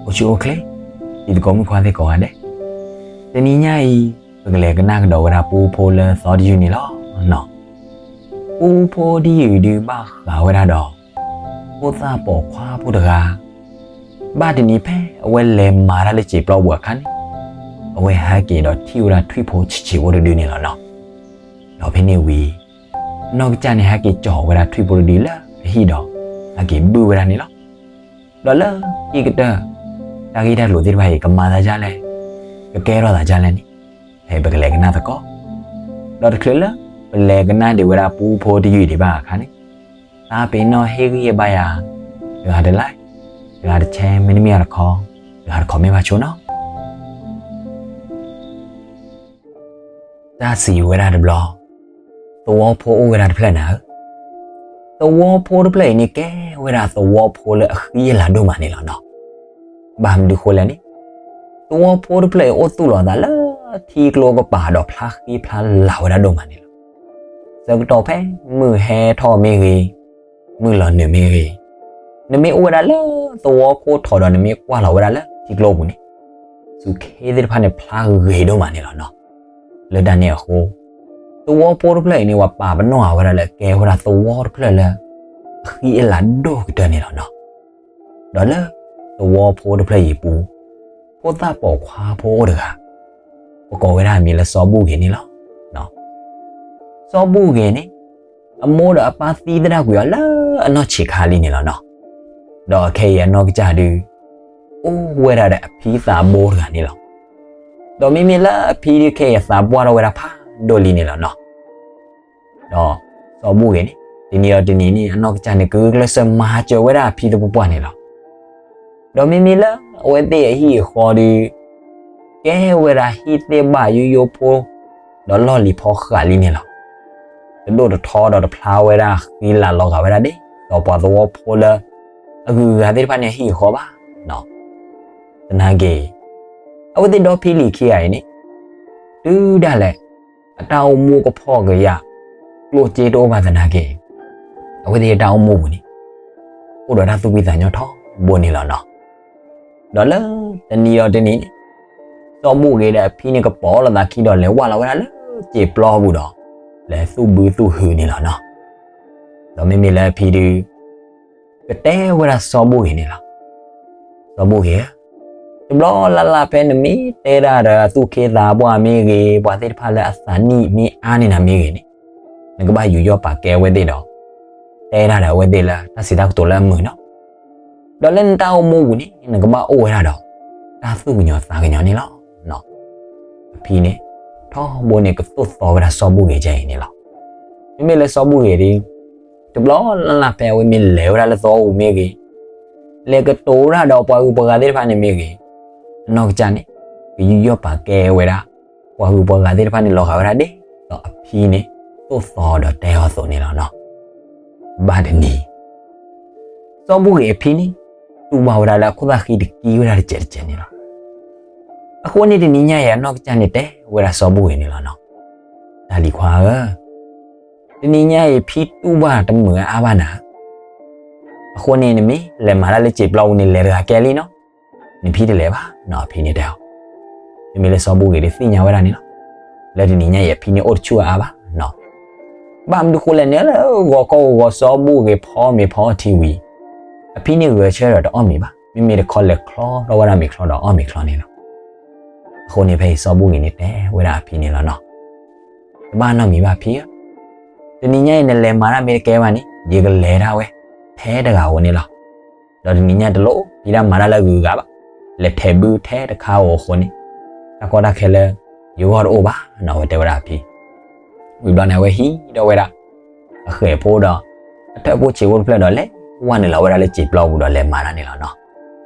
အိၣ်ဆူၣ်အိၣ်ချ့, တံၤသကိးမုၣ်ခွါသ့ၣ်ကိးဂၤဒဲး, တနံၤညါအံၤ ပကလဲၤကနၣ်ကဒီးဝဲဒၣ်ပူဖိလၢသီတယုၢ်န့ၣ်လီၤ. ပူဖိတယုၢ်ဒုးဘၣ်ဃးဝဲဒၣ်ဒီး ဖိသၣ်ပိာ်ခွါဖိတဂၤ, ဘၣ်တနံၤဖဲအဝဲလဲၤမၤတၢ်လၢစံာ်ပျီပူၤအခါန့ၣ်, အဝဲဟဲက့ၤဒီးထံၣ်ဝဲဒၣ်ထွံၣ်ဖိဆံးဆံးဖိတဒုန့ၣ်လီၤနီၤ. ဒီးဖဲန့ၣ်ဝံၤ အနီၢ်ကစၢ်န့ၣ် ဟဲက့ၤကၠီၤဝဲဒၣ်ထွံၣ်ဖိတဒုလၢအဟံၣ်ဒီး ဟဲက့ၤဘုၣ်ဝဲဒၣ်န့ၣ်လီၤ. ဒီးလၢခံကတၢၢ် တၢ်ဂ့ၢ်တၢ်ကျိၤသ့ၣ်တဖၣ်အံၤ ကမၤသးဒ်လဲၣ်, ကကဲထီၣ်သးဒ်လဲၣ်န့ၣ်, ဖဲပကလဲၤကနၣ်သကိး, ဒီးတချုးလၢ ပလဲၤကနၣ်ဒံးဝဲဒၣ်ပူဖိတယုၢ်ဒံးဘၣ်အခါန့ၣ်, သးပ့ၤနီၣ်ဟ့ၣ်ဂံၢ်ဟ့ၣ်ဘါယၤ, တဂၤတlike, တဂၤတshare, မ့တမ့ၢ်တခီ, တဂၤတcommentဘၣ်ဆိနီၤ. တၢ်စံးဝဲဒၣ်တဘျီ, သဝီဖိအိၣ်ဝဲဒၣ်တဖျၢၣ်နၤဧၢ, သဝီဖိတဖျၢၣ်အံၤန့ၣ် ကဲဝဲဒၣ်သဝီဖိလၢအဃံအလၤဒိၣ်မးန့ၣ်လီၤနီၤ. ဘၣ်မနုၤဃိလဲၣ်န့ၣ်, သဝီဖိတဖျၢၣ်အံၤအိၣ်သူၣ်လီၤအသးလၢထံကျိကပၤဒီးဖျါဃံဖျါလၤဝဲဒၣ်ဒိၣ်မးန့ၣ်လီၤ. ဆၢကတီၢ်ဖဲမုၢ်ဟဲထီၣ်မ့ၢ်ဂ့ၤ, မုၢ်လီၤနုာ်မ့ၢ်ဂ့ၤ, နမ့ၢ်အိၣ်ဝဲဒၣ်လၢသဝီခိၣ်ထံးဒီးနမ့ၢ်ကွၢ်လီၤဝဲဒၣ်လၢထံကျိပူၤန့ၣ်, စူးခ့သ့ၣ်တဖၣ်န့ၣ်ဖျါဂ့ၤဒိၣ်မးန့ၣ်လီၤနီၤ. လၢတၢ်န့ၣ်အဃိ, သဝီဖိတဖျၢၣ်အံၤန့ၣ် ပှၤပာ်ပနီၣ်အဝဲဒၣ်လၢကဲဝဲဒၣ်သဝီတဖျၢၣ်လၢ အဃံအလၤဒိၣ်ကတၢၢ်န့ၣ်လီၤနီၤ. ဒီးလၢသဝီဖိတဖျၢၣ်အံၤအပူၤ, ဖိသၣ်ပိာ်ခွါဖိအိၣ်တဂၤ, ပကိးဝဲဒၣ်အမံၤလၢစီၤဘူၣ်ဂ့ၤန့ၣ်လီၤ. စီၤဘူၣ်ဂ့ၤန့ၣ်, အမိၢ်ဒီးအပၢ်သံသဒၣ်ကွံာ်အီၤလၢအနီၢ်ဆံးခါလံန့ၣ်လီၤနီၤ. ဒီးခဲအံၤအနီၢ်ကစၢ်ဒုး အိၣ်ဝဲဒၣ်ဒီးအဖံသးဘိတဂၤန့ၣ်လီၤ. ဒီးမ့မ့ၢ်လၢအဖံဒုးခဲအံၤအသးပှၢ်ထီၣ်ဝဲဒၣ်ဖးဒိၣ်လံန့ၣ်လီၤနီၤ. ဒီးစီၤဘူၣ်ဂ့ၤန့ၣ်, တနံၤဒီးတနံၤန့ၣ် အနီၢ်ကစၢ်န့ၣ် ကဂုာ်ကျဲးစၢးမၤစၢၤဝဲဒၣ်အဖံသပှၢ်ပှၢ်န့ၣ်လီၤ. ဒီးမ့မ့ၢ်လၢအဝဲသ့ၣ်အဟံၣ်အဃီဒီး ကဲဝဲဒၣ်ဟံၣ်သ့ၣ်ဘၣ်ယိယိဖိ, ဒီးလီၢ်လံၤဖီဃးလံန့ၣ်လီၤ. တဒိၣ်တထီဒီးတဖျါဝဲဒၣ်ဃံလၤလီၤဂာ်ဝဲဒၣ်ဒ်သိးပှၤသဝီဖိလၢ အဂုၤအဂၤသ့ၣ်တဖၣ်န့ၣ်အဟံၣ်အဃီဘၣ်. သနာ်က့ အဝဲသ့ၣ်ဒီဖံလံၤခံဂၤအံၤန့ၣ် တုၤဒၣ်လဲာ် အတၢ်အိၣ်မူကဖီၣ်ကယာ် ကျိၣ်စ့တအိၣ်ဘၣ်သနာ်က့ အဝဲသ့ၣ်အတၢ်အိၣ်မူပူၤန့ၣ် အိၣ်ဒီးတၢ်သူၣ်ဖှံသးညီထီဘိန့ၣ်လီၤနီၤ. ဒီးလၢတနံၤဒီးတနံၤန့ၣ် စီၤဘူၣ်ဂ့ၤဒီးအဖံန့ၣ် ကပိာ်လိာ်သးခံဒီး လဲၤဝဲလီၤဝဲဒၣ်လၢစံာ်ပျီပူၤဒီး လဲၤသူၣ်ဘုသူၣ်ဟုန့ၣ်လီၤနီၤ. ဒီးမ့မ့ၢ်လၢအဖံဒုး ကတဲဝဲဒၣ်စီၤဘူၣ်ဂ့ၤန့ၣ်လီၤ. စီၤဘူၣ်ဂ့ၤဧၢ, တဘျီလၢ်လၢ်ဖဲနမ့ၢ်တဲတၢ်ဒီးအသူၣ်က့သးပှၢ်မ့ၢ်ဂ့ၤ, ပှၤသ့ၣ်တဖၣ်လၢအသးနံၣ်မ့ၢ်အါန့ၢ်နၤမ့ၢ်ဂ့ၤန့ၣ်, နကဘၣ်ယူးယီၣ်ပာ်ကဲအဝဲသ့ၣ်ဒီး တဲတၢ်ဒီးအဝဲသ့ၣ်လၢတၢ်စံးတၢ်ကတိၤလၢအမုာ်နီၤ. ဒီးလၢနတၢ်အိၣ်မူပူၤန့ၣ် နကဘၣ်အိၣ်ဝဲဒၣ်ဒီး တၢ်သူၣ်ကညီၤသးကညီၤန့ၣ်လီၤ. အဖံန့ၣ် ထီဘိန့ၣ်ကသိၣ်သီဝဲဒၣ်စီၤဘူၣ်ဂ့ၤဒ်အံၤန့ၣ်လီၤ. မ့မ့ၢ်လၢစီၤဘူၣ်ဂ့ၤဒီး တဘျီလၢ်လၢ်ဖဲအဝဲမ့ၢ်လဲၤဝဲဒၣ်လၢသဝီပူၤမ့ၢ်ဂ့ၤ, လဲၤကတိၤဝဲဒၣ်ဒီးပှၤဂုၤပှၤဂၤသ့ၣ်တဖၣ်န့ၣ်မ့ၢ်ဂ့ၤ, အနီၢ်ကစၢ်န့ၣ် ကယူးယီၣ်ပာ်ကဲဝဲဒၣ် ပှၤဂုၤပှၤဂၤသ့ၣ်တဖၣ်န့ၣ်လီၤဂာ်ဝဲဒၣ်ဒ်သိးအဖံန့ၣ် သိၣ်သီဒီးတဲအီၤအသိးန့ၣ်လီၤနီၤ. ဘၣ်တနံၤ စီၤဘူၣ်ဂ့ၤအဖံန့ၣ် တူၢ်ဘၣ်ဝဲဒၣ်လၢအခိၣ်သၣ်ဃံတကံဝဲဒၣ်တစဲးတစဲးန့ၣ်လီၤ. အဃိန့ၣ်တနံၤညါအံၤ အနီၢ်ကစၢ်န့ၣ်တဲဝဲဒၣ်စီၤဘူၣ်ဂ့ၤန့ၣ်လီၤနီၤ, တၢ်လံၤခွါဧၢ, တနံၤညါအံၤဖံတူၢ်ဘၣ်တမုာ်အါဘၣ်နၤ, အဃိန့ၣ်နမ့ၢ်လဲၤမၤတၢ်လၢစံာ်ပျီပူၤန့ၣ် လဲၤတဂၤကဲလံနီၤ, နဖံတလဲၤဘၣ်နီၤ အဖံန့ၣ်တဲအီၤ. မ့မ့ၢ်လၢစီၤဘူၣ်ဂ့ၤဒီးသ့ၣ်ညါဝဲဒၣ်န့ၣ်လီၤ, လၢတနံၤညါအံၤအဖံန့ၣ်အိၣ်တဆူၣ်အါဘၣ်နီၤ. ဘၣ်မနုၤဃိလဲၣ်န့ၣ် လၢဂီၤခီဂီၤဂီၤစီၤဘူၣ်ဂ့ၤဖီမ့ၤဖီထံဝံၤ အဖံန့ၣ်ဂဲၤဆၢထၢၣ်ဒီးတအီၣ်မ့ၤဘၣ်, မ့မ့ၢ်တခီလဲၤချီထီၣ်ဝဲဒၣ်မ့ၤချီဒီးအီၣ်မ့ၤချီန့ၣ်လီၤ. အဃိန့ၣ်ဖဲအံၤစီၤဘူၣ်ဂ့ၤန့ၣ်တဲဝဲဒၣ်အဖံန့ၣ်လီၤနီၤ, တဘၣ်နီတမံၤဘၣ်ဖံဧၢ, တနံၤညါအံၤနလဲၤမၤတၢ်မ့ၢ်တကဲဘၣ်န့ၣ် ယကလဲၤဒၣ်ဝဲ ထဲတဂၤဧိၤန့ၣ်လီၤ. ဒီးတနံၤညါတလိၣ်ဖံးတၢ်မၤတၢ်လၢအဂုၤအဂၤဘၣ်, လဲၤထဲးဘုထဲတခါဧိၤအဃိန့ၣ် တၢ်ကီတၢ်ခဲလၢယဂီၢ်တအိၣ်ဘၣ်နီၤ အဝဲတဲဝဲဒၣ်အဖံ. ဝံၤဘျီန့ၣ် အဝဲဟံးဒီးဝဲဒၣ် အဃဲးဖိဒီး အထၢၣ်ဖိဆံးဖိတဖျၢၣ်ဒီး လဲၤဝဲနုာ်လီၤဝဲဒၣ်လၢစံာ်ပျီပူၤဒီးလဲၤမၤတၢ်န့ၣ်လီၤနီၤ.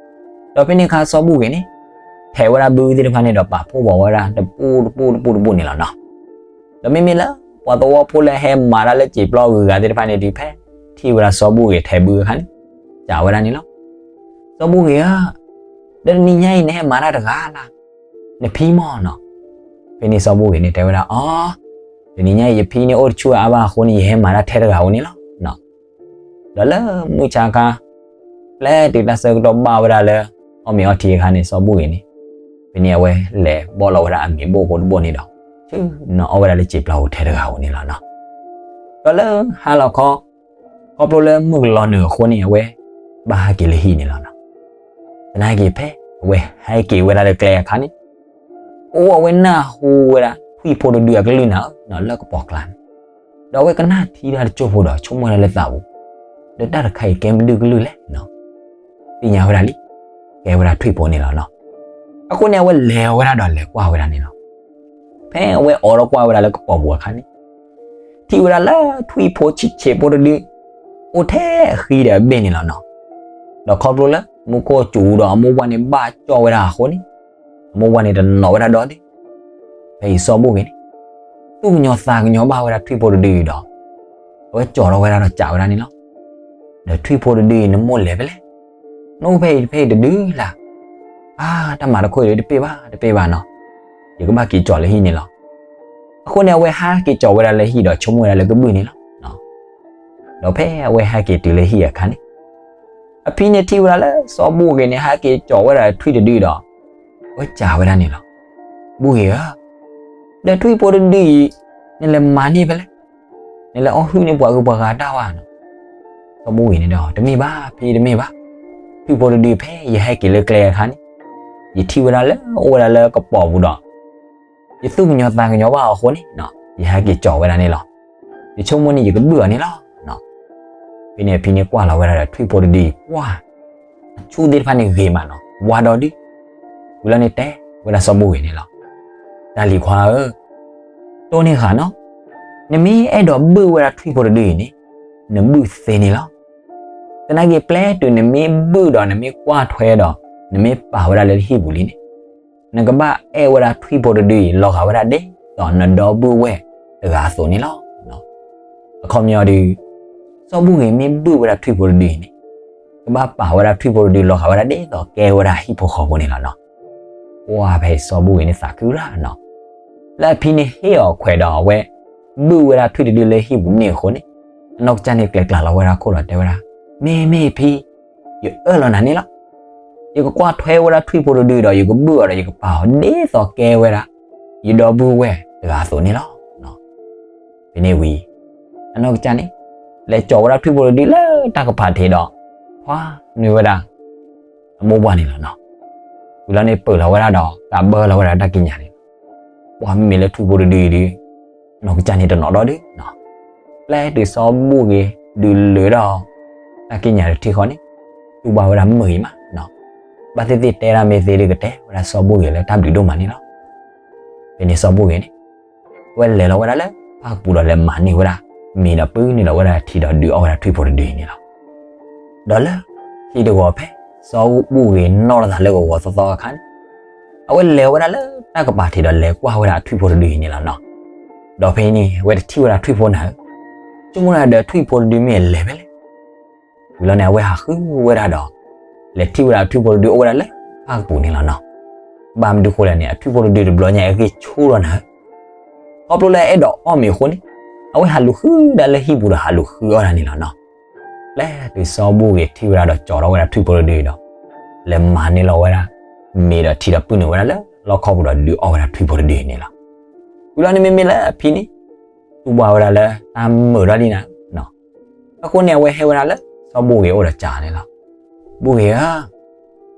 ဒီးဖဲန့ၣ်အခါစီၤဘူၣ်ဂ့ၤန့ၣ် ထဲးဝဲဒၣ်ဘုသ့ၣ်တဖၣ်န့ၣ်ဒီးပာ်ဖှိၣ်ဘီဝဲဒၣ်တပူၤတပူၤတပူၤတပူၤန့ၣ်လီၤနီၤ. ဒီးမ့မ့ၢ်လၢ ပှၤသဝီဖိလၢဟဲမၤတၢ်လၢစံာ်ပျီအဂုၤအဂၤသ့ၣ်တဖၣ်န့ၣ်ဒုး ဖဲထံၣ်ဝဲဒၣ်စီၤဘူၣ်ဂ့ၤထဲးဘုအခါန့ၣ် စံးဝဲဒၣ်န့ၣ်လီၤ. စီၤဘူၣ်ဂ့ၤဧၢ, ဒီးတနံၤညါအံၤနဟဲမၤတၢ်တဂၤလၢ် နဖံမီၢ်နီၤ. ဖဲန့ၣ်စီၤဘူၣ်ဂ့ၤန့ၣ်တဲဝဲဒၣ်အီၤ, တနံၤညါအံၤယဖံန့ၣ်အိၣ်တဆူၣ်အါဘၣ်အဃိန့ၣ် ယဟဲမၤတၢ်ထဲတဂၤဧိၤန့ၣ်လီၤ. ဒီးလၢမုၢ်ဆါခါ ပျဲတုၤတၢ်ဆၢကတီၢ်ဘၣ်ဝဲဒၣ်လၢ အီၣ်မ့ၤအီထံအခါန့ၣ် စီၤဘူၣ်ဂ့ၤန့ၣ်, ဖဲန့ၣ်အဝဲလဲၤဘီၣ်လီၤဝဲဒၣ်အမ့ၤဘိၣ်ဖိတဘိၣ်န့ၣ်ဒီး, ဆ့ၣ်နီၤအီၣ်ဝဲဒၣ်လၢစံာ်ပျီဟူးထဲတဂၤဧိၤန့ၣ်လီၤနီၤ. ဒီးလၢဟါလီၤခီ, ခီဖျိလၢမုၢ်ကလီၤနုာ်အဃိန့ၣ် အဝဲဘၣ်ဟဲက့ၤလၢဟံၣ်န့ၣ်လီၤနီၤ. သနာ်က့ဖဲအဝဲဟဲက့ၤဝဲဒၣ်လၢကျဲအခါန့ၣ်, အိၣ်ဝဲနၢ်ဟူဝဲဒၣ်ထွံၣ်ဖိတဒုအကလုၢ်နၤဧၢနီၤ လၢကပီၤကျါန့ၣ်, ဒီးအဝဲကနၣ်ထံတၢ်တစိၢ်ဖိဒီးဆိကမိၣ်ဝဲဒၣ်လၢသးပူၤ, ဒီးတၢ်တခါအံၤကဲမနုၤကလုၢ်လဲၣ်နီၤ. သ့ၣ်ညါဝဲဒၣ်လံ, ကဲဝဲဒၣ်ထွံၣ်ဖိန့ၣ်လီၤနီၤ. အဃိန့ၣ် အဝဲလဲၤဝဲဒၣ်ဒီးလဲၤကွၢ်ဝဲဒၣ်န့ၣ်လီၤ. ဖဲအဝဲအိးထီၣ်ကွၢ်ဝဲဒၣ်လၢကပီၤပူၤအခါန့ၣ်, ထံၣ်ဝဲဒၣ်လၢထွံၣ်ဖိဆံးဆံးဖိတဒု အိၣ်ထဲအဃံဒီးအဘ့ၣ်န့ၣ်လီၤနီၤ. ဒီးခီဖျိလၢမူခိၣ်စူၤဒီးအမိၢ်ပှၢ်န့ၣ်ဘၣ်ကၠီၣ်ဝဲဒၣ်အဃိန့ၣ်, အမိၢ်ပှၢ်န့ၣ်တနီၤဝဲဒၣ်ဒီးဒုး, ဖဲအံၤစီၤဘူၣ်ဂ့ၤန့ၣ် သူၣ်ကညီၤသးကညီၤဘၣ်ဝဲဒၣ်ထွံၣ်ဖိတဒုအံၤဒီး, အဝဲကၠီၤထီၣ်ဝဲဒၣ်ဒီးစံးဝဲဒၣ်န့ၣ်လီၤ. ဒီးထွံၣ်ဖိတဒုအံၤ နမိၢ်လဲၤဖဲလဲၣ်, နအိၣ်ဖဲအံၤဖဲအံၤတဒုလၢ်, အါ တၢ်မၤတခိၣ်အံၤဒုးတပ့ၢ်ဘၣ်တပ့ၢ်ဘၣ်နီၤ, ယကဘၣ်က့ၤကၠီၤလၢဟံၣ်န့ၣ်လီၤ. အဃိန့ၣ် အဝဲဟဲက့ၤကၠီၤဝဲဒၣ်လၢဟံၣ်ဒီးဆိကမိၣ်ဝဲဒၣ်လၢကဘုၣ်န့ၣ်လီၤ. ဒီးဖဲအဝဲဟဲက့ၤတုၤလၢဟံၣ်အခါန့ၣ်, အဖံန့ၣ်ထံၣ်ဝဲဒၣ်လၢစီၤဘူၣ်ဂ့ၤန့ၣ် ဟဲက့ၤကၠီၤဝဲဒၣ်ထွံၣ်တဒုဒီး, အဝဲစံးဝဲဒၣ်န့ၣ်လီၤ. ဘူၣ်ဂ့ၤဧၢ, ဒီးထွံၣ်ဖိတဒုအံၤ နလဲၤမၤန့ၢ်ဖဲလဲၣ်, နလဲၤအီၣ်ဟုၣ်န့ၢ်ပှၤဂုၤပှၤဂၤတၢ်ဝဲနီၤ. စီၤဘူၣ်ဂ့ၤန့ၣ်ဒီး တမ့ၢ်ဘၣ်ဖံတမ့ၢ်ဘၣ်, ထွံၣ်ဖိတဒုဖဲယဟဲက့ၤလၢကျဲအခါန့ၣ်, ယထံၣ်ဝဲဒၣ်လၢအိၣ်ဝဲဒၣ်လၢကပီၤပူၤဒီး ယသူၣ်ကညီၤသးကညီၤဘၣ်အီၤအဃိန့ၣ်, ယဟဲက့ၤကၠီၤဝဲဒၣ်န့ၣ်လီၤ. ယဆိကမိၣ်န့ၣ် ယကဘုၣ်အီၤန့ၣ်လီၤ. ဖဲန့ၣ်အဖံန့ၣ်ကွၢ်လီၤဝဲဒၣ်ဒီးထွံၣ်ဖိတဒုအံၤ ပှၢ်, အဆူၣ်သ့ၣ်တဖၣ်န့ၣ်ဂ့ၤမးနီၤ, ဝါဒီဒု, ဝံၤလီၤန့ၣ်တဲဝဲဒၣ်စီၤဘူၣ်ဂ့ၤန့ၣ်လီၤ. တၢ်လံၤခွါဧၢ, တိၢ်န့ၢ်ဃာ်နီၤ, နမ့ၢ်အဲၣ်ဒိးဘုၣ်ဝဲဒၣ်ထွံၣ်ဖိတဒုအံၤန့ၣ်, နဘုၣ်သ့န့ၣ်လီၤ. သနာ်က့ ပျဲတုၤနမ့ၢ်ဘုၣ်ဒီးနမ့ၢ်ကွၢ်ထွဲဒီးနမ့ၢ်ပာ်ဝဲဒၣ်လၢဟံၣ်ပူၤလံန့ၣ်, နကဘၣ်အဲၣ်ဝဲဒၣ်ထွံၣ်ဖိတဒုအံၤ လီၤဂာ်ဝဲဒၣ်ဒ်သိးနဒီပုၢ်ဝဲၢ်တဂၤအသိးန့ၣ်လီၤ. အခီပညီဒုး, စီၤဘူၣ်ဂ့ၤမ့ၢ်ဘုၣ်ဝဲဒၣ်ထွံၣ်ဖိတဒုအံၤန့ၣ်, ကဘၣ်ပာ်ဝဲဒၣ်ထွံၣ်ဖိတဒုလီၤဂာ်ဝဲဒၣ်ဒ်သိးကဲဝဲဒၣ်ဟံၣ်ဖိဃီဖိန့ၣ်လီၤနီၤ. ပှၢ်ဖဲစီၤဘူၣ်ဂ့ၤန့ၣ်သးခုရၣ်နီၤ, လၢအဖံန့ၣ်ဟ့ၣ်အီၤခွဲးဒီးအဝဲ ဘုၣ်ဝဲဒၣ်ထွံၣ်တဒုလၢဟံၣ်ပူၤန့ၣ်အဃိန့ၣ်, အနီၢ်ကစၢ်န့ၣ်ကျဲၤကျါလီၤဝဲဒၣ်ခိၣ်ဒီးတဲဝဲဒၣ်, မ့ၢ်မ့ၢ်ဖံ, ယအၢၣ်လီၤနၤန့ၣ်လီၤ. ယကကွၢ်ထွဲဝဲဒၣ်ထွံၣ်ဖိတဒုဒီး ယကဘုၣ်အီၤဒီးယကပာ်အီၤဒ်သိးကဲဝဲဒၣ် ယဒီပုၢ်ဝဲၢ်တဂၤအသိးန့ၣ်လီၤ. ဖဲန့ၣ်ဝံၤ, အနီၢ်ကစၢ်န့ၣ် လဲၤကၠီၤဝဲဒၣ်ထွံၣ်ဖိတဒုလၢတၢ်ကပၤထံးဒီး ဖှါနုာ်ဝဲဒၣ် အမိၢ်ပှၢ်န့ၣ်လီၤနီၤ. ဝံၤလီၤန့ၣ်ပၢၢ်လီၤဝဲဒၣ်ဒီး ကးဘၢလီၤဝဲဒၣ်တၢ်ကံးညာ်န့ၣ်, ပှၢ်မ့မ့ၢ်လၢထွံၣ်ဖိတဒုအံၤဒုး, အနီၢ်ကစၢ်န့ၣ်တနီၤဒီးဒုးနီၤ, ပျဲတုၤစီၤဘူၣ်ဂ့ၤဒုးလၢာ်ဒီး တၢ်ကံးညာ်တထံၣ်ဃီန့ၣ်, တူၢ်ဘၣ်ဝဲဒၣ်မုာ်ဂ့ၤမးနီၤ, ဘၣ်သ့ၣ်သ့ၣ်တဲဒၣ်မ့ၢ်သ့ဒုးကတဲဝဲဒၣ်စီၤဘူၣ်ဂ့ၤလၢတၢ်ဘျုးဒိၣ်မးန့ၣ်လီၤ. ဖဲန့ၣ်စီၤဘူၣ်ဂ့ၤန့ၣ် အဝဲလဲၤလီၤဝဲဒၣ်လၢဖၣ်ကပူၤဒီးလဲၤမၤန့ၢ်ဝဲဒၣ် မ့ၤဒီးပုၢ်နုာ်လီၤဝဲဒၣ်ထံဒီးဒုးအီၣ်ဝဲဒၣ်ထွံၣ်ဖိတဒုအံၤန့ၣ်လီၤ. ဒီးလၢခံတဂီၤဖဲ စီၤဘူၣ်ဂ့ၤနီၣ်လီၤသးလၢဂီၤဂီၤသီသီအခါန့ၣ်, အဝဲလဲၤဝဲဒၣ်လၢတၢ်ကပၤထံးဒီးလဲၤကွၢ်ဝဲဒၣ်အထွံၣ်ဖိတဒုအံၤန့ၣ်လီၤနီၤ. ဒီးဖဲန့ၣ် အဝဲတထံၣ်ဝဲဒၣ်ထွံၣ်ဖိနၤဧၢ, ဆိကမိၣ်ဒၣ်ဒီးထွံၣ်ဖိတဒုမ့ၢ်အလဲၤဖဲလဲၣ် ဝံၤလီၤန့ၣ် အဝဲဟးဃုဝဲဒၣ်ဒီး လဲၤထံၣ်ဝဲဒၣ်ထွံၣ်ဖိတဒုအိၣ်ဝဲဒၣ်လၢဖၣ်ကပူၤန့ၣ်လီၤနီၤ. ဘၣ်မနုၤဃိလဲၣ်န့ၣ် အထွံၣ်ဖိတဒုတဘျီညါအဂံၢ်ဆူၣ်လီၤနၤဧၢ, ခီဖျိလၢအဲၣ်ဒိးအီၣ်မ့ၤအဃိန့ၣ်, အဝဲဟးလူၤဃုဒၣ်လၢဟံၣ်ပူၤဒီးဟးလူၤဃုအီၣ်ဒၣ်န့ၣ်လီၤနီၤ. ပျဲတုၤစီၤဘူၣ်ဂ့ၤထံၣ်ဝဲဒၣ်ဒီးကၠီၤထီၣ်ဝဲဒၣ်ထွံၣ်ဖိတဒုအံၤဒီး လဲၤမၤန့ၢ်လီၤဝဲဒၣ် မ့ၤဒီးထံဒီးပုၢ်နုာ်ဝဲဒၣ်လၢလီခီပူၤဒီးဒုးအီၣ်ဝဲဒၣ်ထွံၣ်ဖိတဒုအံၤန့ၣ်လီၤ. ဝံၤလီၤန့ၣ်မ့မ့ၢ်လၢအဖံန့ၣ် တူၢ်ဘၣ်ဝဲဒၣ်လၢတၢ်မုာ်ထီၣ်လံနၤ, အဃိန့ၣ် အဝဲဟဲဝဲဒၣ်လၢစီၤဘူၣ်ဂ့ၤအိၣ်ဒီးစံးန့ၣ်လီၤ. ဘူၣ်ဂ့ၤဧ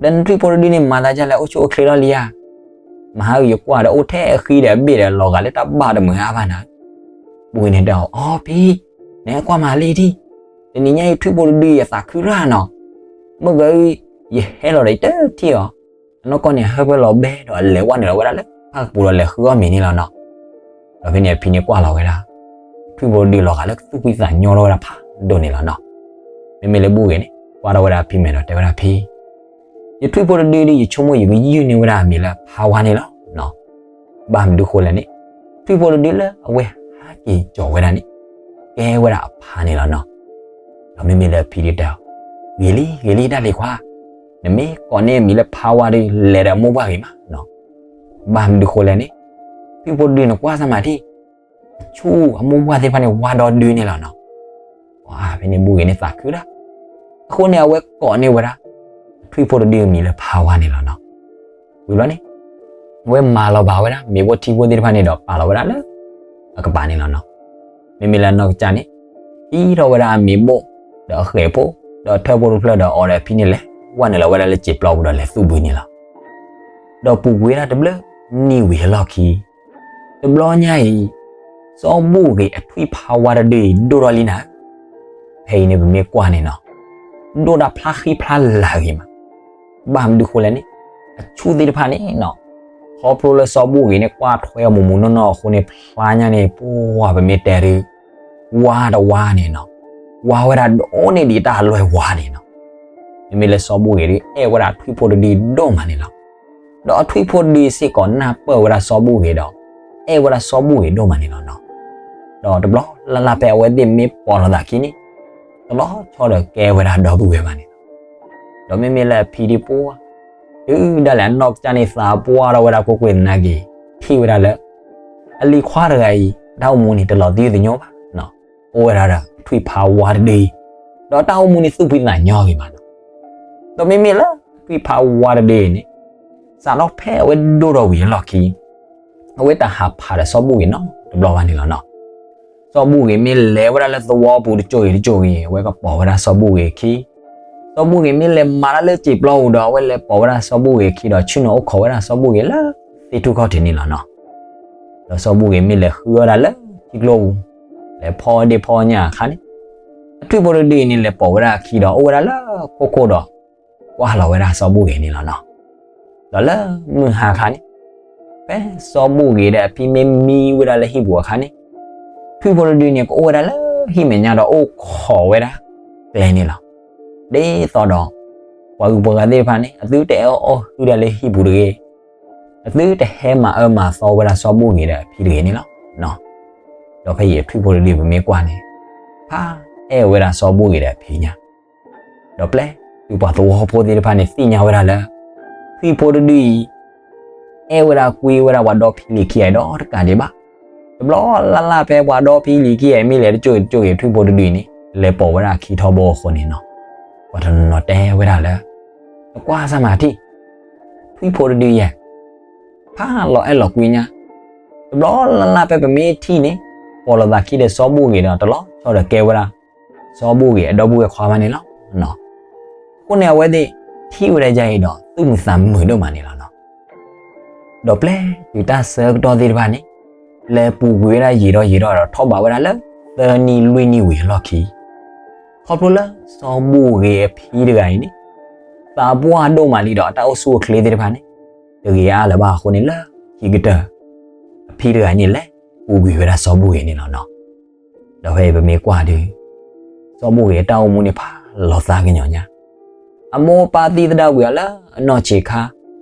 ၢ, ဒီးနထွံၣ်ဖိတဒုန့ၣ် မၤသးဒ်လဲၣ် အိၣ်ဆူၣ်အိၣ်ချ့ထီၣ်လံဧါ. မဟါအံၤယကွၢ်ဒီးအိၣ်ထဲအဃံဒီးအဘ့ၣ်ဒီးလီၤဂာ်လၢတၢ်ဘၣ်တမုာ်အါဘၣ်နၤ. ဘူၣ်ဂ့ၤန့ၣ်တဲအီၤ, အီ ဖံ, နဟဲကွၢ်မၤလံထံၣ်, တနံၤညါအံၤထွံၣ်ဖိတဒုအံၤအသးခုရၣ်နီၤ. မုၢ်ဂီၤအံၤ ယဟဲလီၤဒီးယတထံၣ်အီၤ, အနီၢ်ကီၢ်န့ၣ် ဟၢဖၢလီၤဘဲဒီးအလဲၤဝဲနုာ်လီၤဝဲဒၣ်လၢဖၣ်ကပူၤဒီးလဲၤဃုအီၣ်မ့ၤန့ၣ်လီၤနီၤ. ဒီးဖဲန့ၣ်အဖံန့ၣ်ကွၢ်လီၤဝဲဒၣ် ထွံၣ်ဖိတဒုလီၤဂာ်လၢသူၣ်ဖှံသးညီထီၣ်ဝဲဒၣ်ဖးဒိၣ်န့ၣ်လီၤနီၤ. မ့မ့ၢ်လၢဘူၣ်ဂ့ၤန့ၣ် ကွၢ်ထီၣ်ဝဲဒၣ်ဖံမဲာ်ဒီးတဲဝဲဒၣ်ဖံ, ယထွံၣ်ဖိတဒုဒုး ယဆိကမိၣ်ယကယုၢ်န့ၢ်ဝဲဒၣ်အမံၤလၢဖါဝါန့ၣ်လီၤ. ဘၣ်မနုၤဃိလဲၣ်န့ၣ် ထွံၣ်ဖိတဒုလၢအဝဲဟဲက့ၤကၠီၤဝဲဒၣ်န့ၣ် ကဲဝဲဒၣ်အဖါန့ၣ်လီၤနီၤ. ဒီးမ့မ့ၢ်လၢဖံဒုးတဲအီၤ, ဂ့ၤလံ ဂ့ၤလံတၢ်လံၤခွါ, နမ့ၢ်ကိးန့ၢ်အမံၤလၢဖါဝါဒုး လဲၤဒီးအမိၢ်ပှၢ်ဂ့ၤမးနီၤ. ဘၣ်မနုၤဃိလဲၣ်န့ၣ် ထွံၣ်ဖိတဒုန့ၣ်ကွၢ်စၢ်မၤထံၣ် အဆူၣ်အမိၢ်ပှၢ်သ့ၣ်တဖၣ်န့ၣ် ဝါဒီဒုန့ၣ်လီၤနီၤ. ပှၤဖဲန့ၣ်ဘူၣ်ဂ့ၤန့ၣ်သးခုဒၣ်. အဃိန့ၣ် အဝဲကိးန့ၢ်ဝဲဒၣ် ထွံၣ်ဖိတဒုအမံၤလၢဖါဝါန့ၣ်လီၤနီၤ. ဝံၤဘျီန့ၣ် အဝဲမၤလီၤဘၣ်ဝဲဒၣ်မ့ၤဘိထံဘိသ့ၣ်တဖၣ်န့ၣ်ဒီးပာ်လီၤဝဲဒၣ်လၢအကပၤန့ၣ်လီၤနီၤ. မ့မ့ၢ်လၢအနီၢ်ကစၢ်န့ၣ် ဟံးထီၣ်ဝဲဒၣ်အမ့ၤဘိ ဒီးအဃဲးဖိ ဒီးအထၢၣ်ဖိတဖျၢၣ်ဒီးအီၤဒီးအဖံန့ၣ်လဲၤဝဲနုာ်လီၤဝဲဒၣ်လၢစံာ်ပျီပူၤဒီးလဲၤသူၣ်ဘုန့ၣ်လီၤ. ဒီးပူၤကွံာ်ဝဲဒၣ်တဘျုးနံၣ်ဝံၤအလီၢ်ခံ တဘျီညါအံၤ စီၤဘူၣ်ဂ့ၤအထွံၣ်ဖးဝါတဒုအံၤဒိၣ်ထီၣ်လံနၤဧၢ. ဖဲအံၤန့ၣ်ပမ့ၢ်ကွၢ်န့ၣ်နီၤ ဒိၣ်တၢ်ဖျါဃံဖျါလၤဂ့ၤမး. ဘၣ်မနုၤဃိလဲၣ်န့ၣ် အဆူၣ်သ့ၣ်တဖၣ်န့ၣ်နီၤ ခီဖျိလၢစီၤဘူၣ်ဂ့ၤန့ၣ် ကွၢ်ထွဲအီၤမူးမူးနီၢ်နီၢ်အဃိန့ၣ် ဖျါညါန့ၣ် ပှၤပမ့ၢ်တဲဒုး ဝါတဝါန့ၣ်နီၤ ဝါဝဲဒၣ်ဒိၣ်န့ၢ်ဒံးတၢ်အလွဲၢ်ဝါန့ၣ်နီၤ. မ့မ့ၢ်လၢစီၤဘူၣ်ဂ့ၤဒုး အဲၣ်ဝဲဒၣ်ထွံၣ်ဖိတဒုဒိၣ်မးန့ၣ်လီၤ. ဒီးအထွံၣ်ဖိတဒုစ့ၢ်ကီးနၢ်ပၢၢ်ဝဲဒၣ်စီၤဘူၣ်ဂ့ၤဒီး အဲၣ်ဝဲဒၣ်စီၤဘူၣ်ဂ့ၤဒိၣ်မးန့ၣ်လီၤနီၤ. ဒီးတဘျီလၢ်လၢ်ဖဲအဝဲသ့ၣ်မ့ၢ်ပိာ်လိာ်သးခံန့ၣ် တလီၤဆီဒီးကဲဝဲဒၣ်ဒီပုၢ်ဝဲၢ်ဘၣ်န့ၣ်လီၤ. ဒီးမ့မ့ၢ်လၢအဖံဒံးပှၢ် တုၤဒၣ်လဲာ်အနီၢ်ကစၢ်န့ၣ်သးပှၢ်ထီၣ်ဝဲဒၣ်ကွ့ၢ်ကွ့ၢ်သနာ်က့ ထံၣ်ဝဲဒၣ်လၢ အလံၤခွါတဂၤအံၤ တၢ်အိၣ်မူန့ၣ်တလီၤသယုၢ်သညိဘၣ်နီၤ. အိၣ်ဝဲဒၣ်ဒီးအထွံၣ်ဖးဝါတဒုအံၤ ဒီးတၢ်အိၣ်မူန့ၣ်သူၣ်ဖှံသးညီဂ့ၤမးနီၤ. ဒီးမ့မ့ၢ်လၢအထွံၣ်ဖးဝါတဒုအံၤန့ၣ် စးထီၣ်ဖဲအဝဲဒိၣ်ထီၣ်ဝံၤအလီၢ်ခံ အဝဲတဟးဖးဒီးစီၤဘူၣ်ဂ့ၤနီတဘျီဘၣ်န့ၣ်လီၤနီၤ. စီၤဘူၣ်ဂ့ၤမ့ၢ်လဲၤဝဲဒၣ်လၢသဝီပူၤတစိၢ်ဂ့ၤတစိၢ်ဂ့ၤ အဝဲကပိာ်ဝဲဒၣ်စီၤဘူၣ်ဂ့ၤအခံ စီၤဘူၣ်ဂ့ၤမ့ၢ်လဲၤမၤတၢ်လၢစံာ်ပျီပူၤဒီး အဝဲလဲၤပိာ်ဝဲဒၣ်စီၤဘူၣ်ဂ့ၤအခံဒီး ဆ့ၣ်နီၤအိၣ်ခိးဝဲဒၣ်စီၤဘူၣ်ဂ့ၤလၢသ့ၣ်ထူၣ်ခီၣ်ထံးန့ၣ်လီၤနီၤ. ဒီးစီၤဘူၣ်ဂ့ၤမ့ၢ်လဲၤဃုအီၣ်ဒၣ်လၢထံကျိပူၤ လဲၤဖီဒ့ၣ်ဖီညၣ်အခါန့ၣ် အထွံၣ်ဖိတဒုအံၤန့ၣ် လဲၤပိာ်ဝဲဒၣ်အခံဒီး အိၣ်ဝဲဒၣ်လၢခိခိၣ်ဒီး ကွၢ်လီၤဝဲဒၣ်စီၤဘူၣ်ဂ့ၤန့ၣ်လီၤနီၤ. ဒီးလၢမုၢ်ဟါခါန့ၣ် ဖဲစီၤဘူၣ်ဂ့ၤဒီးအဖံမ့ၢ်မံဝဲဒၣ်လၢဟံၣ်ပူၤအခါန့ၣ် ထွံၣ်ဖိတဒုန့ၣ် ကအိၣ်ဝဲဒၣ်လၢဟံၣ်မဲာ်ညါဒီးအိၣ်ခိးဝဲဒၣ်ကျဲန့ၣ်လီၤ. ဒ်သိးဒီး ပှၤဂုၤပှၤဂၤသ့ၣ်တဖၣ်န့ၣ် အသုတအဲၣ်အီၣ်အီၣ်ဟုၣ်ဒၣ်လၢဟံၣ်ပူၤတဂ့ၤ, အသုတဟဲမၤအၢမၤသီဝဲဒၣ်စီၤဘူၣ်ဂ့ၤဒီးအဖံတဂ့ၤန့ၣ်လီၤ. ဒီးဖဲအံၤထွံၣ်ဖိတဒုပမ့ၢ်ကွၢ်န့ၣ် ဖးအဲၣ်ဝဲဒၣ်စီၤဘူၣ်ဂ့ၤဒီးအဖံညါ ဒီးပျဲတုၤပှၤသဝီဖိသ့ၣ်တဖၣ်န့ၣ်သ့ၣ်ညါဝဲဒၣ်လၢ ထွံၣ်ဖိတဒုအံၤ အဲၣ်ဝဲဒၣ်ကွံဝဲဒၣ်ပှၤဒီဖံလံၤခံဂၤအံၤဒီတကးဒံးဘၣ်. တဘျီလၢ်လၢ်ဖဲပှၤဒီဖံလံၤခံဂၤအံၤမ့ၢ်လဲၤတစိၢ်တစိၢ်ဂ့ၤ ထွံၣ်ဖိတဒုအံၤန့ၣ် လဲၤပိာ်ဝဲဒၣ်အခံထီဘိအဃိန့ၣ်နီၤ, ပှၤတနီၤနီၤတဲဝဲဒၣ်လၢ နကွၢ်စၢ်မၤထံၣ်, ထွံၣ်ဖိတဒုယဲၢ် ဖးလီၤအဲၣ်လီၤကွံညါ, တဘျီလၢ်လၢ်ဖဲပမ့ၢ်ထံၣ်န့ၣ် ပိာ်လိာ်သးခံဒီးစီၤဘူၣ်ဂ့ၤဒီး တလီၤဆီဒီးကဲဝဲဒၣ် စီၤဘူၣ်ဂ့ၤအဒီပုၢ်ဝဲၢ်ခွါဘၣ်န့ၣ်လီၤ. အဃိန့ၣ် အဝဲသ့ၣ်ထံၣ်ဝဲဒၣ်ယဲအံၤဒီး သူၣ်မုာ်သးမုာ်ဒိၣ်မးန့ၣ်လီၤနီၤ. ဒီးပျဲတုၤတၢ်ဆၢကတီၢ်သ့ၣ်တဖၣ်န့ၣ် လဲၤပူၤကွံာ်ဝဲဒၣ်ယံာ်ထီၣ်ယံာ်ထီၣ်ဒီး ထီၣ်ဘးဝဲဒၣ်လၢသၢနံၣ်လွံၢ်နံၣ်ဝံၤအလီၢ်ခံ ခီဖျိလၢစီၤဘူၣ်ဂ့ၤအဖံတဂၤအံၤန့ၣ် သးပှၢ်ဒိၣ်မးလံဒီး အတၢ်အိၣ်ဆူၣ်အိၣ်ချ့သ့ၣ်တဖၣ်န့ၣ် တဂ့ၤအါလၢၤဘၣ်အဃိန့ၣ် လၢခံကတၢၢ် အဖံတဂၤအံၤန့ၣ် လဲၤပူၤကွံာ်ဝဲဒၣ်စီၤဘူၣ်ဂ့ၤန့ၣ်လီၤနီၤ. ဒီးဖဲအံၤပမ့ၢ်ကွၢ်ဒီး စီၤဘူၣ်ဂ့ၤအတၢ်အိၣ်မူန့ၣ် ဖးလီၤသးကညီၤညါ, အမိၢ်အပၢ်သံသဒၣ်ကွံာ်အီၤလၢအနီၢ်ဆံးခါ,